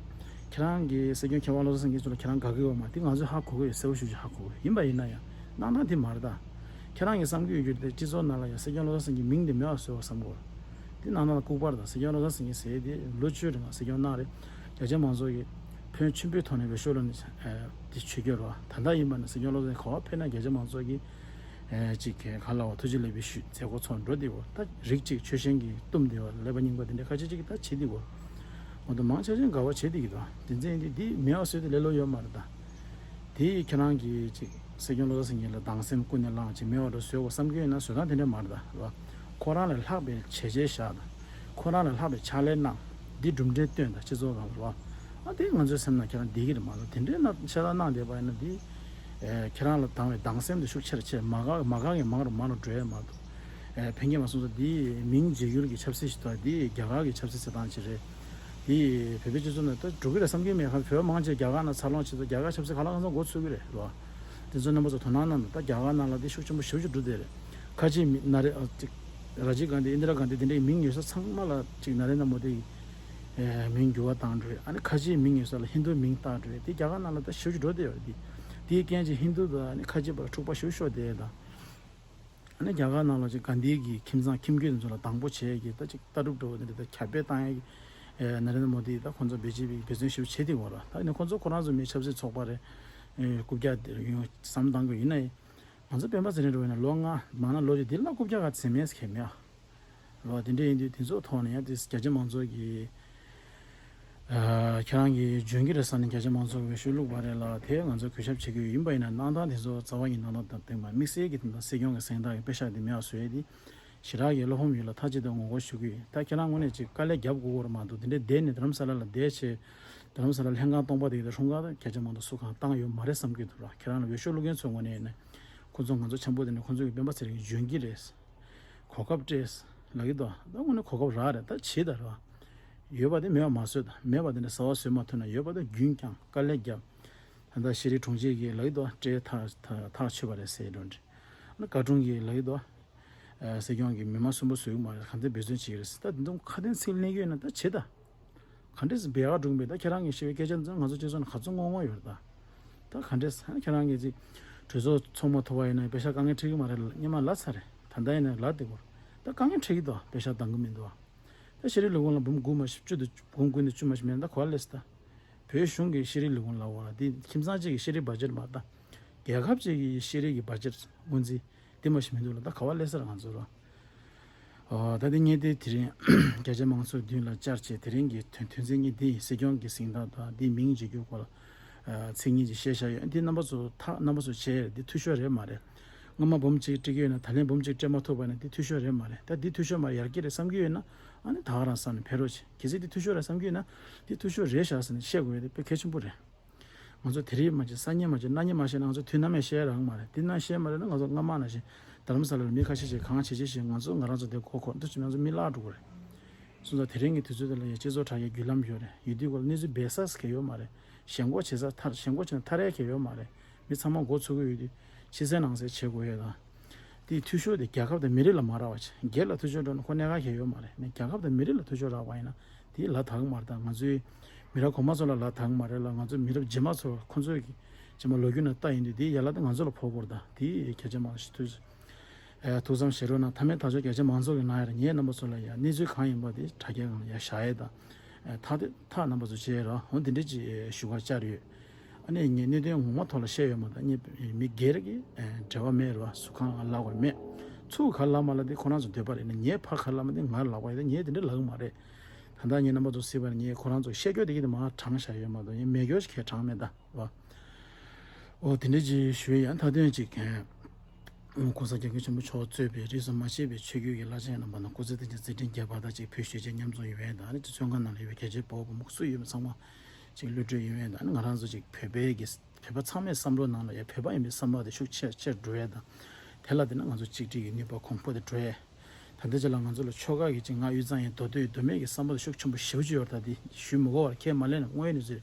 ཁྱེད་རང་གི་སྲིད་སྐྱོང་མཁས་དབང་བློ་བཟང་སེང་གེ་མཆོག་ལ་ཁྱེད་རང་དགའ་གི་ཡོད་མ་རེད། དེ་ང་ཚོས་ཧ་གོ་གི་ཡོད། གསལ་པོ་ཞེ་པོ་ཅིག་ཧ་གོ་གི་ཡོད། ཡིན་པ་ཡིན་ན་ཡང་གནང་སྟངས་དེ་མ་རེད་ད། ཁྱེད་རང་གིས་བསམ་གི་ཡོད་རྒྱུ་དེ་སྤྱི་ཚོགས་ནང་ལ་ཡང་སྲིད་སྐྱོང་བློ་བཟང་སེང་གེའི་མིང་དེ་མེད་པ་བཟོས་པ་བསམ་གི་ཡོད། དེ་གནང་སྟངས་ལ་ལྐུགས་པ་རེད་ད། སྲིད་སྐྱོང་བློ་བཟང་སེང་གེ་ཟེར་དེ་ལོ་བཅུའི་རིང་ལ་སྲིད་སྐྱོང་གནང་རེད། རྒྱ་ཆེ་མང་ཚོགས་ཀྱིས་ཕན་ཆེན་པོའི་ཐོག་ནས་འོས་ཤོག་བླུགས་ནས་དེ་ཆོས་རྒྱལ་རོ། ད་ལྟ་ཡིན་པ་ན་སྲིད་སྐྱོང་བློ་བཟང་སེང་གེ་ག་པར་ཕེབས་ན་རྒྱ་ཆེ་མང་ཚོགས་ཀྱིས། ཨེ་ཅིག་ག་ལ་བ་ཐུགས་རྗེ་ལེགས་འབུལ་ཞུས་མཛད་སྒོ་ཚོགས་འགྲོ་བདེ་བོ། ད་རིགས་གཅིག་ཆོལ་ཞེན་གྱི་གཏུམ་བདེ་བ་ཀླད་པ་རྙིང་པ་དེ་འདྲ་ཁ་ཤས་ཅིག་གིས་ད་བྱེད་བདེ་བོ། འོ་ད་མང་ཆེ་ཆེ་དགའ་བ་བྱེད་བདེ་གི་ད་དེ་འཛིན་དེ་འདི་མེད་པ་བཟོས་ཏེ་ལེ་ལོ་ཡོད་མ་རེད་ད། དེ་ཁྱེད་རང་གིས་ཅིག་སྲིད་སྐྱོང་བློ་བཟང་སེང་གེ་ལ་སྡང་སེམས་ཀུན་ནས་བསླངས་ཅིག་མེད་པ་འགྲོ་བཟོས་དགོས་བསམ་གྱི་ཡོད་ན་བཟོ་སྟངས་དེ་འདྲ་མ་རེད་ད་རེད་བ། ཁོ་རང་ལས་ལྷག་པའི་བྱས་རྗེས་བཞག་ད། ཁོ་རང་ལས་ལྷག་པའི་ཕྱག་ལས་གནང་། འདི་གྲུབ་འབྲས་བཏོན་ད་སྤྱི་ཚོགས་སྒང་ལ་རེད་བ། ཨ་དེ་ང་ཚོའི་སེམས་ནང་ཁྱེད་རང་བདེ་གི་རེད་མ་གཏོགས་དེ་འདྲའི་ན་ཆེ་ལ་གནང་བསྡད་པ་ཡིན་ན་འདི། ཨེ་ཁྱེད་རང་ལ་སྡང་བའི་སྡང་སེམས་དེ་ཤུགས་ཆེ་རུ་ཆེ་མ་དགའ་མ་དགའ་ངན་མང་རུ་མང་རུ་འགྲོ་ཡ་མ་གཏོགས། ཨེ་ཕན་གྱི་མ་སོང་ཙང་འདི་མིང་བརྗེ་བསྒྱུར་གྱི་ཆབ་སྲིད་ཞིག་དང་འདི་རྒྱ་གར་གྱི་ཆབ་སྲིད་བྱེད་སྟངས་ཅིག་རེད། འདི་བོད་པའི་སྤྱི་ཚོགས་ནང་ད་འགྲོ་གི་རེད་བསམ་གྱི་མེད། ཁ་བོད་མང་ཆེ་རྒྱ་གར་ནང་འཚར་ལོངས་བྱེད་ཚོ་རྒྱ་གར་ཆབ་སྲིད་ག་ལ་གང་འཚམ་མགོ་ཚོས་ཀྱི་རེད་རོ། དེ་ཚོ་རྣམ་པ་ཚོ་དོ་སྣང་གནང་དང་ད་རྒྱ་གར་ནང་ལ་འདི་ཤུགས་ཆེན་པོ་ཞེ་པོ་ཅིག་འགྲོ་བསྡད་རེད། ཁ་ཆེའི་མི་ན་རེ་ཨ་ཅིག་ར་ཇིབ་གྷན་དྷི་ཨིན་དི་ར་གྷན་དྷི་དེ་འདྲའི་མིང་ཡོད་ས་ཚང་མ་ལ་ཅིག་ན་རེ་ན་མོ་དི་ཡི་ཨེ་མིང་འགྱུར་བ་བཏང་འགྲོ་ཡ། ཨ་ནི་ཁ་ཆེའི་མིང་ཡོད་ས་ལ་ཧིན་རྡུ་མིང་བཏགས་འགྲོ་ཡ། དེ་རྒྱ་གར་ནང་ལ་ད་ཞེ་པོ་ཅིག་འགྲོ་བསྡད་ཡོད་རེད། དེ་དེའི་རྐྱེན་གྱིས་ཧིན་རྡུ་དང་ཨ་ནི་ཁ་ཆེ་བར་འཁྲུག་པ་ཞེ་པོ་ཤོར་བསྡད་ཡ་དང་། ཨ་ནི་རྒྱ་གར་ནང་ལ་ཅིག་གྷན་དྷི་གི་ཁྱིམ་ཚང་ཁྱིམ་རྒྱུད་དེ་ཚོ་ལ་སྡང་པོ་བྱས་ཀྱི་ད་ཅིག་ལྟ་གྲུབ་འདྲ་བོ་དེ་འདྲ་ད་ཁྱབ་སྤེལ་བཏང་ཡ་གི་ཨེ་ན་རེ་ན་མོ་དི་ད་ཁོང་ཚོ་བེད་སྤྱད་པའི་འབད་བརྩོན་ཞེ་པོ་བྱེད་དེ་ཡོད་རེད། ད་ཨ་ནི་ཁོང་ཚོ་ཁོ་རང་ཚོ་མི་ཆབ་སྲིད་ཚོགས་པ་རེད། ཨེ་རྐུབ་བཀྱག་དེ་ཡོང་བསམ་བཏང་གི་ཡིན་ན་ཡང་། ང་ཚོ་སྤེན་པ་ཚེ་རིང་འགྲོ་བའི་ནང་ལོ་ལྔ་མང་ན་ལོ་བཅུ་འདི་ལ་རྐུབ་བཀྱག་ག་ཚེ་མེད་ཟེར་མཁན་མེད་ཨ། རོ་དེ་འདྲ་ཡིན་དུས་དེ་ཚོ་ཐོག་ནས་ཡང་དེ་རྒྱ་ཆེ་མང་ཚོགས་ཀྱི་ཨ་ཁྱེད་རང་གི་འཇོན་གྱི་རེད་བསམ་ནས་རྒྱ་ཆེ་མང་ཚོགས་ཀྱི་འོས་ཤོག་བླུགས་པ་རེད་ལ་དེ་ང་ཚོ་གུས་ཞབས་བྱེད་ཀྱི་ཡོད། ཡིན་པ་ཡིན་ན་གནང་སྟངས་དེ་ཚོ་རྩ་བ་ཉིད་གནང་སྟངས་དང་བསྟུན་པ་དམིགས་བསལ་གྱི་དེ་འདྲ་སྲིད་སྐྱོང་གི་གཟེངས་རྟགས་ཀྱི་པེ་ཤག་དེ་མེད་པ་བཟོས་ཡས་དེ་ཞེ་དྲག་གི་བློ་ཕམ་ཡོད་ལ་མཐའ་གཅིག་ཏུ་ངོ་རྒོལ་ཞུ་གི་ཡོད། ད་ཁྱེད་རང་ངོས་ནས་ཅིག་དཀའ་ལས་རྒྱབ་དགོས་ཀྱི་ཡོད་རེད་མ་གཏོགས་དེ་འདྲའི་བསྡད་ནས་རྡ་རམ་ས་ལ་ལ་བསྡད་བྱས་རྡ་རམ་ས་ལ་ལྷན་ཁང་སྟོང་པ་དེ་གི་ད་སྲུང་སྐར་རྒྱ་ཆེ་མང་དུ་སུ་གང་བཏང་ཡོད་མ་རེད་བསམ་གྱི་འདུག་ར། ཁྱེད་རང་ལ་འོས་ཤོག་བླུག་མཁན་ཚོའི་ངོས་ནས་ཡིན་ན། ཁོ་ཚོ་ང་ཚོ་འཆམ་པོ་དེ་ནས་ཁོ་ཚོ་གི་སྤེན་པ་ཚེ་རིང་འཇོན་གྱི་རེད། གོ་སྐབས་སྤྲད་ལབ་ཀྱི་འདུག་ད་དངོས་གནས་གོ་སྐབས་རག་རེད། ད་བྱེད་ད་ར། ཡོད་པ་དེ་མེད་པ་མ་བཟོས་ད། མེད་པ་དེ་འདྲ་གསར་པ་བཟོས་མ་ཐུབ་ན་ཡོད་པ་དེ་རྒྱུན་བསྐྱངས་དཀའ་ལས་རྒྱབ། ད་ལྟ་ཤེས་རིག་དྲུང་ཆེ་གིས་ལབ་ཀྱི་འདུག་སྤྲད་ཐག་ཐག་ཐག་ཆོད་པ་རེད་ཟེར་འགྲོ་འདྲ། ཨ་ནི་བཀའ་དྲུང་གིས་ལབ་ཀྱི་འདུག་ཨ་སྲིད་སྐྱོང་གིས་མི་མང་གསོན་པོ་བཟོ་གི་མ་རེད། གང་ཚེ་འབད་བརྩོན་བྱེད་ཀྱི་རེད་ཟེར། ད་དེ་ཚོ་ཁ་དན་ཚིག་གླེང་གི་ཡོད་ན་ད་བྱེད་ད། ག་འདྲས་སེ་བེ་ཨ་སྒྲུང་བས་ད་ཁྱེད་རང་གིས་བཤད་པའི་སྐད་ཆ་འཛིན་ང་ཚོ་སྤྱི་ཚོགས་ནང་ག་ཚོད་ངོ་ངོ་ཡོད་རེད་ད། ད་ག་འདྲས་སེ་ཁྱེད་རང་གིས་ཅིག་གྲོས་ཚོགས་ཚོགས་མ་ཐུབ་པ་ཡིན་ན་པེ་ཤག་དཀའ་ངལ་འཕྲད་ཀྱི་མ་རེད་ལ་སྔོན་མ་ལབ་ཚར་རེད། ད་ལྟ་ཡིན་ན་ལབ་བསྡད་ཀྱི་རེད། ད་དཀའ་ངལ་འཕྲད་ཀྱི་འདུག་པེ་ཤག་འདང་གི་མི་འདུག་ད་ཤེས་རིག་ལས་ཁུངས་ལ་འབུམ་དགུ་མ་ཞིག་བཅུ་དང་འབུམ་དགུ་དང་བཅུ་མ་ཞིག་མེད་ན་ད་ག་པར་སླེབས་སོང་ད། བོད་གཞུང་གི་ཤེས་རིག་ལས་ཁུངས་ལབ་པ་འདི་ཁྱིམ་ཚང་གཅིག་གི་ཤེས་རིག་བ་ཇེཊ་མ་རེད་ད། རྒྱལ་ཁབ་གཅིག་གི་ཤེས་རིག་གི་བ་ཇེཊ་དངོས་རྫས། དེ་མ་ཞིག་མི་འདུག་ལ་ད་ག་པར་སླེབས་ས་རེད་ང་ཚོ་ར། ཨོ་ད་དེ་ངས་དེ་དེ་རིང་རྒྱ་ཆེ་མང་ཚོའི་མདུན་ལ་བཅར་བྱས་དེ་རིང་གི་དོན་དོན་ཚན་གཉིས་དེ་ཡིན། སྲིད་སྐྱོང་གི་གཟེངས་རྟགས་དང་དེ་མིང་བརྗེ་རྒྱུའི་སྐོར་ལ་ཚིག་གཉིས་ཅིག་བཤད་བཞག་ཡོད། འདི་རྣམ་པ་ཚོ་ཐག་རྣམ་པ་ཚོ་བྱས་འདི་འཐུས་ཤོར་རེད་མ་རེད། སྔ་མ་འབུམ་གཅིག་སྤྲད་ཀྱི་ཡོད་ན་ད་ལན་འབུམ་གཅིག་སྤྲད་མ་ཐུབ་པ་ན་འདི་འཐུས་ཤོར་རེད་མ་རེད། ད་འདི་འཐུས་ཤོར་མ་རེད་ཡར་རྒྱས་རེད་བསམ་གྱི་ཡོད་ན་ཨ་ནི་ད་ག་རང་བསམ་ནས་ཕེབས་རོགས་བྱེད། གལ་སྲིད་འདི་འཐུས་ཤོར་རེད་བསམ་གྱི་ཡོད་ན་འདི་འཐུས་ཤོར་རེད་ཤག་ཟེར་ནས་བཤད་དགོས་ཡོད་དེ་དཔེ་གལ་ཆེན་པོ་རེད། ང་ཚོ་དེ་རིང་མ་བྱེད་སང་ཉིན་མ་བྱེད་གནངས་ཉིན་མ་བཤད་ན་ང་ཚོ་དུས་ནམ་ཡང་བཤད་རག་མ་རེད། དེ་ན་བཤད་མ་རེད་ན་ང་ཚོ་སྔ་མ་ནང་བཞིན་རྡ་རམ་ས་ལ་ལ་མི་ཁ་ཤས་ཤིག་གང་བྱེད་བྱེད་བཞིན་ང་ཚོ་ང་རང་ཚོ་དེ་གོ་གོ་འདུག་ཅིག་ང་ཚོ་མི་བརླག་འགྲོ་གི་རེད། སོང་ཙང་དེ་རིང་གི་དུས་ཚོད་དེ་ལ་ཡང་སྤྱི་ཚོགས་དྲ་རྒྱའི་བརྒྱུད་ལམ་ཡོད་རེད། ཡོད་དུས་གོ་ལ་གནས་ཚུལ་སྦས་ས་གལ་ཡོད་མ་རེད། ཞེན་ཁོག་བྱེད་ས་ཐར་ཞེན་ཁོག་བྱེད་ན་ཐར་ཡ་གལ་ཡོད་མ་རེད། མི་ཚང་མ་མགོ་ཚོས་ཀྱི་ཡོད་དུས་ཕྱི་གསལ་ནང་གསལ་བྱེད་དགོས་ཡོད་ད། དེའི་འཐུས་ཤོར་དེ་རྒྱལ་ཁབ་དང་མི་རིགས་ལ་མ་རག་པ་བྱས་སྒེར་ལ་འཐུས་ཤོར་འགྲོ་ན་ཁོ་གནད་འགག་གལ་ཡོད་མ་རེད། ནས་རྒྱལ་ཁབ་དང་མི་རིགས་ལ་འཐུས་ཤོར་རག་པ་ཡིན་ན་དེའི་ལ་དྭགས་མ་རེད་ད། ང་ཚོའི་མི་རབས་གོང་མ་ཚོ་ལ་ལ་དྭགས་མ་རེད་ལ་ང་ཚོའི་མི་རབས་རྗེས་མ་ཚོ་ཁོ་ཚོའི་གི་རྗེས་མ་ལོ་རྒྱུས་ནང་ལྟ་ཡིན་དུས་དེའི་ཡ་ལ་དེ་ང་ཚོ་ལ་ཕོག་དགོས་རེད་ད། དེའི་གལ་ཆེན་མང་ཞིག་ཐུགས་ཨ་ཐུགས་བསམ་བཞེས་རོགས་གནང་། མཐའ་མའི་ཐག་གཅོད་གལ་ཆེན་མང་ཚོགས་ཀྱི་ནང་ཡར་ངས་རྣམ་པ་ཚོ་ལ་ཡ་གནས་ཚུལ་གང་ཡིན་པ་དེ་དྲ་རྒྱའི་སྒང་ལ་ཡ་བཞག་ཡས་དང་ཐག་དེ་ཐག་རྣམ་པ་ཚོ་བཅད་རོགས་འོ་དེ་འདྲས་ཀྱི་ཞུ་བ་བཅར་ཡོད། ཨ་ནི་ངས་གནད་དོན་ངོ་མ་ཐོག་ལ་བཤད་ཡོད་མ་གཏོགས་ངས་མི་སྒེར་གྱི་འབྲེལ་བ་མེད་རོགས་སུ་གང་ལ་ལབ་དགོས་མེད། ཚུར་ག་ལབ་མ་ལབ་དེ་ཁོ་རང་ཚོ་འདོད་པ་རེད་ན་ངས་ཕར་ག་ལབ་མ་དེ་ང་ལབ་དགོས་ཡོད་དེ་ངས་དེ་འདྲས་ལབ་གི་མ་རེད། ད་ལྟ་ངས་རྣམ་པ་ཚོ་གཟིགས་པ་ནི་ངས་ཁོ་རང་ཚོ་བཤད་རྒྱུ་དེ་གི་དེ་མར་དྲངས་བཞག་ཡོད་མ་གཏོགས་ངས་མེད་རྒྱུ་ཞིག་གས་དྲངས་མེད་ད་བ། འོ་དེ་འདྲ་ཅིག་ཞུ་ཡ་མཐའ་དོན་ཅིག་གོང་ས་སྐྱབས་མགོན་ཆེན་པོ་མཆོག་གཙོས་པའི་རིས་སུ་མ་ཆད་པའི་ཆོས་བརྒྱུད་ཀྱི་བླ་ཆེན་རྣམ་པ་དང་སྐུ་ཚེ་བརྟན་ཅིང་མཛད་འཕྲིན་རྒྱས་པ་དང་ཅིག་བོད་གཞིས་བྱེས་མཉམ་འཛོམས་ཡོང་བའི་དང་ནི་བཙོན་ཁང་ནང་ལ་ཡོད་པའི་རྒྱ་ཆེའི་བོད་བུ་མོ་སུ་ཡོད་པ་ཚང་མ་ཅིག་གློད་གྲོལ་ཡོང་བའི་དང་ནི་ང་རང་ཚོ་ཅིག་བོད་པའི་གི་བོད་པ་ཚང་མའི་བསམ་བློ་ནང་ལ་ཡ་བོད་པ་ཡིན་པའི་བསམ་པ་དེ་ཤུགས་ཆེར་ཆེར་འགྲོ་ཡ་དང་དེ་ལ་དེ་ནི་ང་ཚོ་གཅིག་སྒྲིལ་གྱི་ནུས་པ་གོང་འཕེལ་དུ་འགྲོ་ཡ། ད་ལྟའི་ཆ་ལ་ང་ཚོ་ལ་ཆོལ་ཁ་གི་ཅིག་ང་དབུས་གཙང་ཡིན་མདོ་སྟོད་མདོ་སྨད་ཀྱི་བསམ་པ་དེ་ཤུགས་ཆེན་པོ་ཞེ་པོ་ཅིག་ཡོད་རེད། ད་དེ་ཞུས་མི་དགོས་པར་ཁས་མ་ལེན་ན་དངོས་ཡོད་གནས་ཚུལ་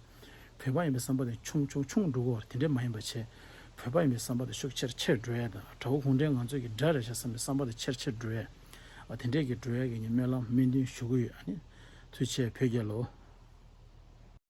བོད་པ་ཡིན་པའི་བསམ་པ་དེ་ཆུང་ཆུང་ཆུང་འགྲོ་གི་ཡོད་རེད། དེ་འདྲས་མ་ཡིན་པ་བྱས་བོད་པ་ཡིན་པའི་བསམ་པ་དེ་ཤུགས་ཆེར་ཆེར་འགྲོ་ཡ་དང་དགྲ་བོ་གུང་ཁྲན་ང་ཚོ་གི་དགྲ་རེད་ཤག་བསམ་པའི་བསམ་པ་དེ་ཆེར་ཆེར་འགྲོ་ཡ། ཨ་དེ་འདྲས་ཀྱི་འགྲོ་ཡ་གི་ངས་སྨོན་ལམ་སྨོན་འདུན་ཞུ་གི་ཡོད། ཨ་ནི་ཐུགས་རྗེ་ཆེ་བོད་རྒྱལ་ལོ།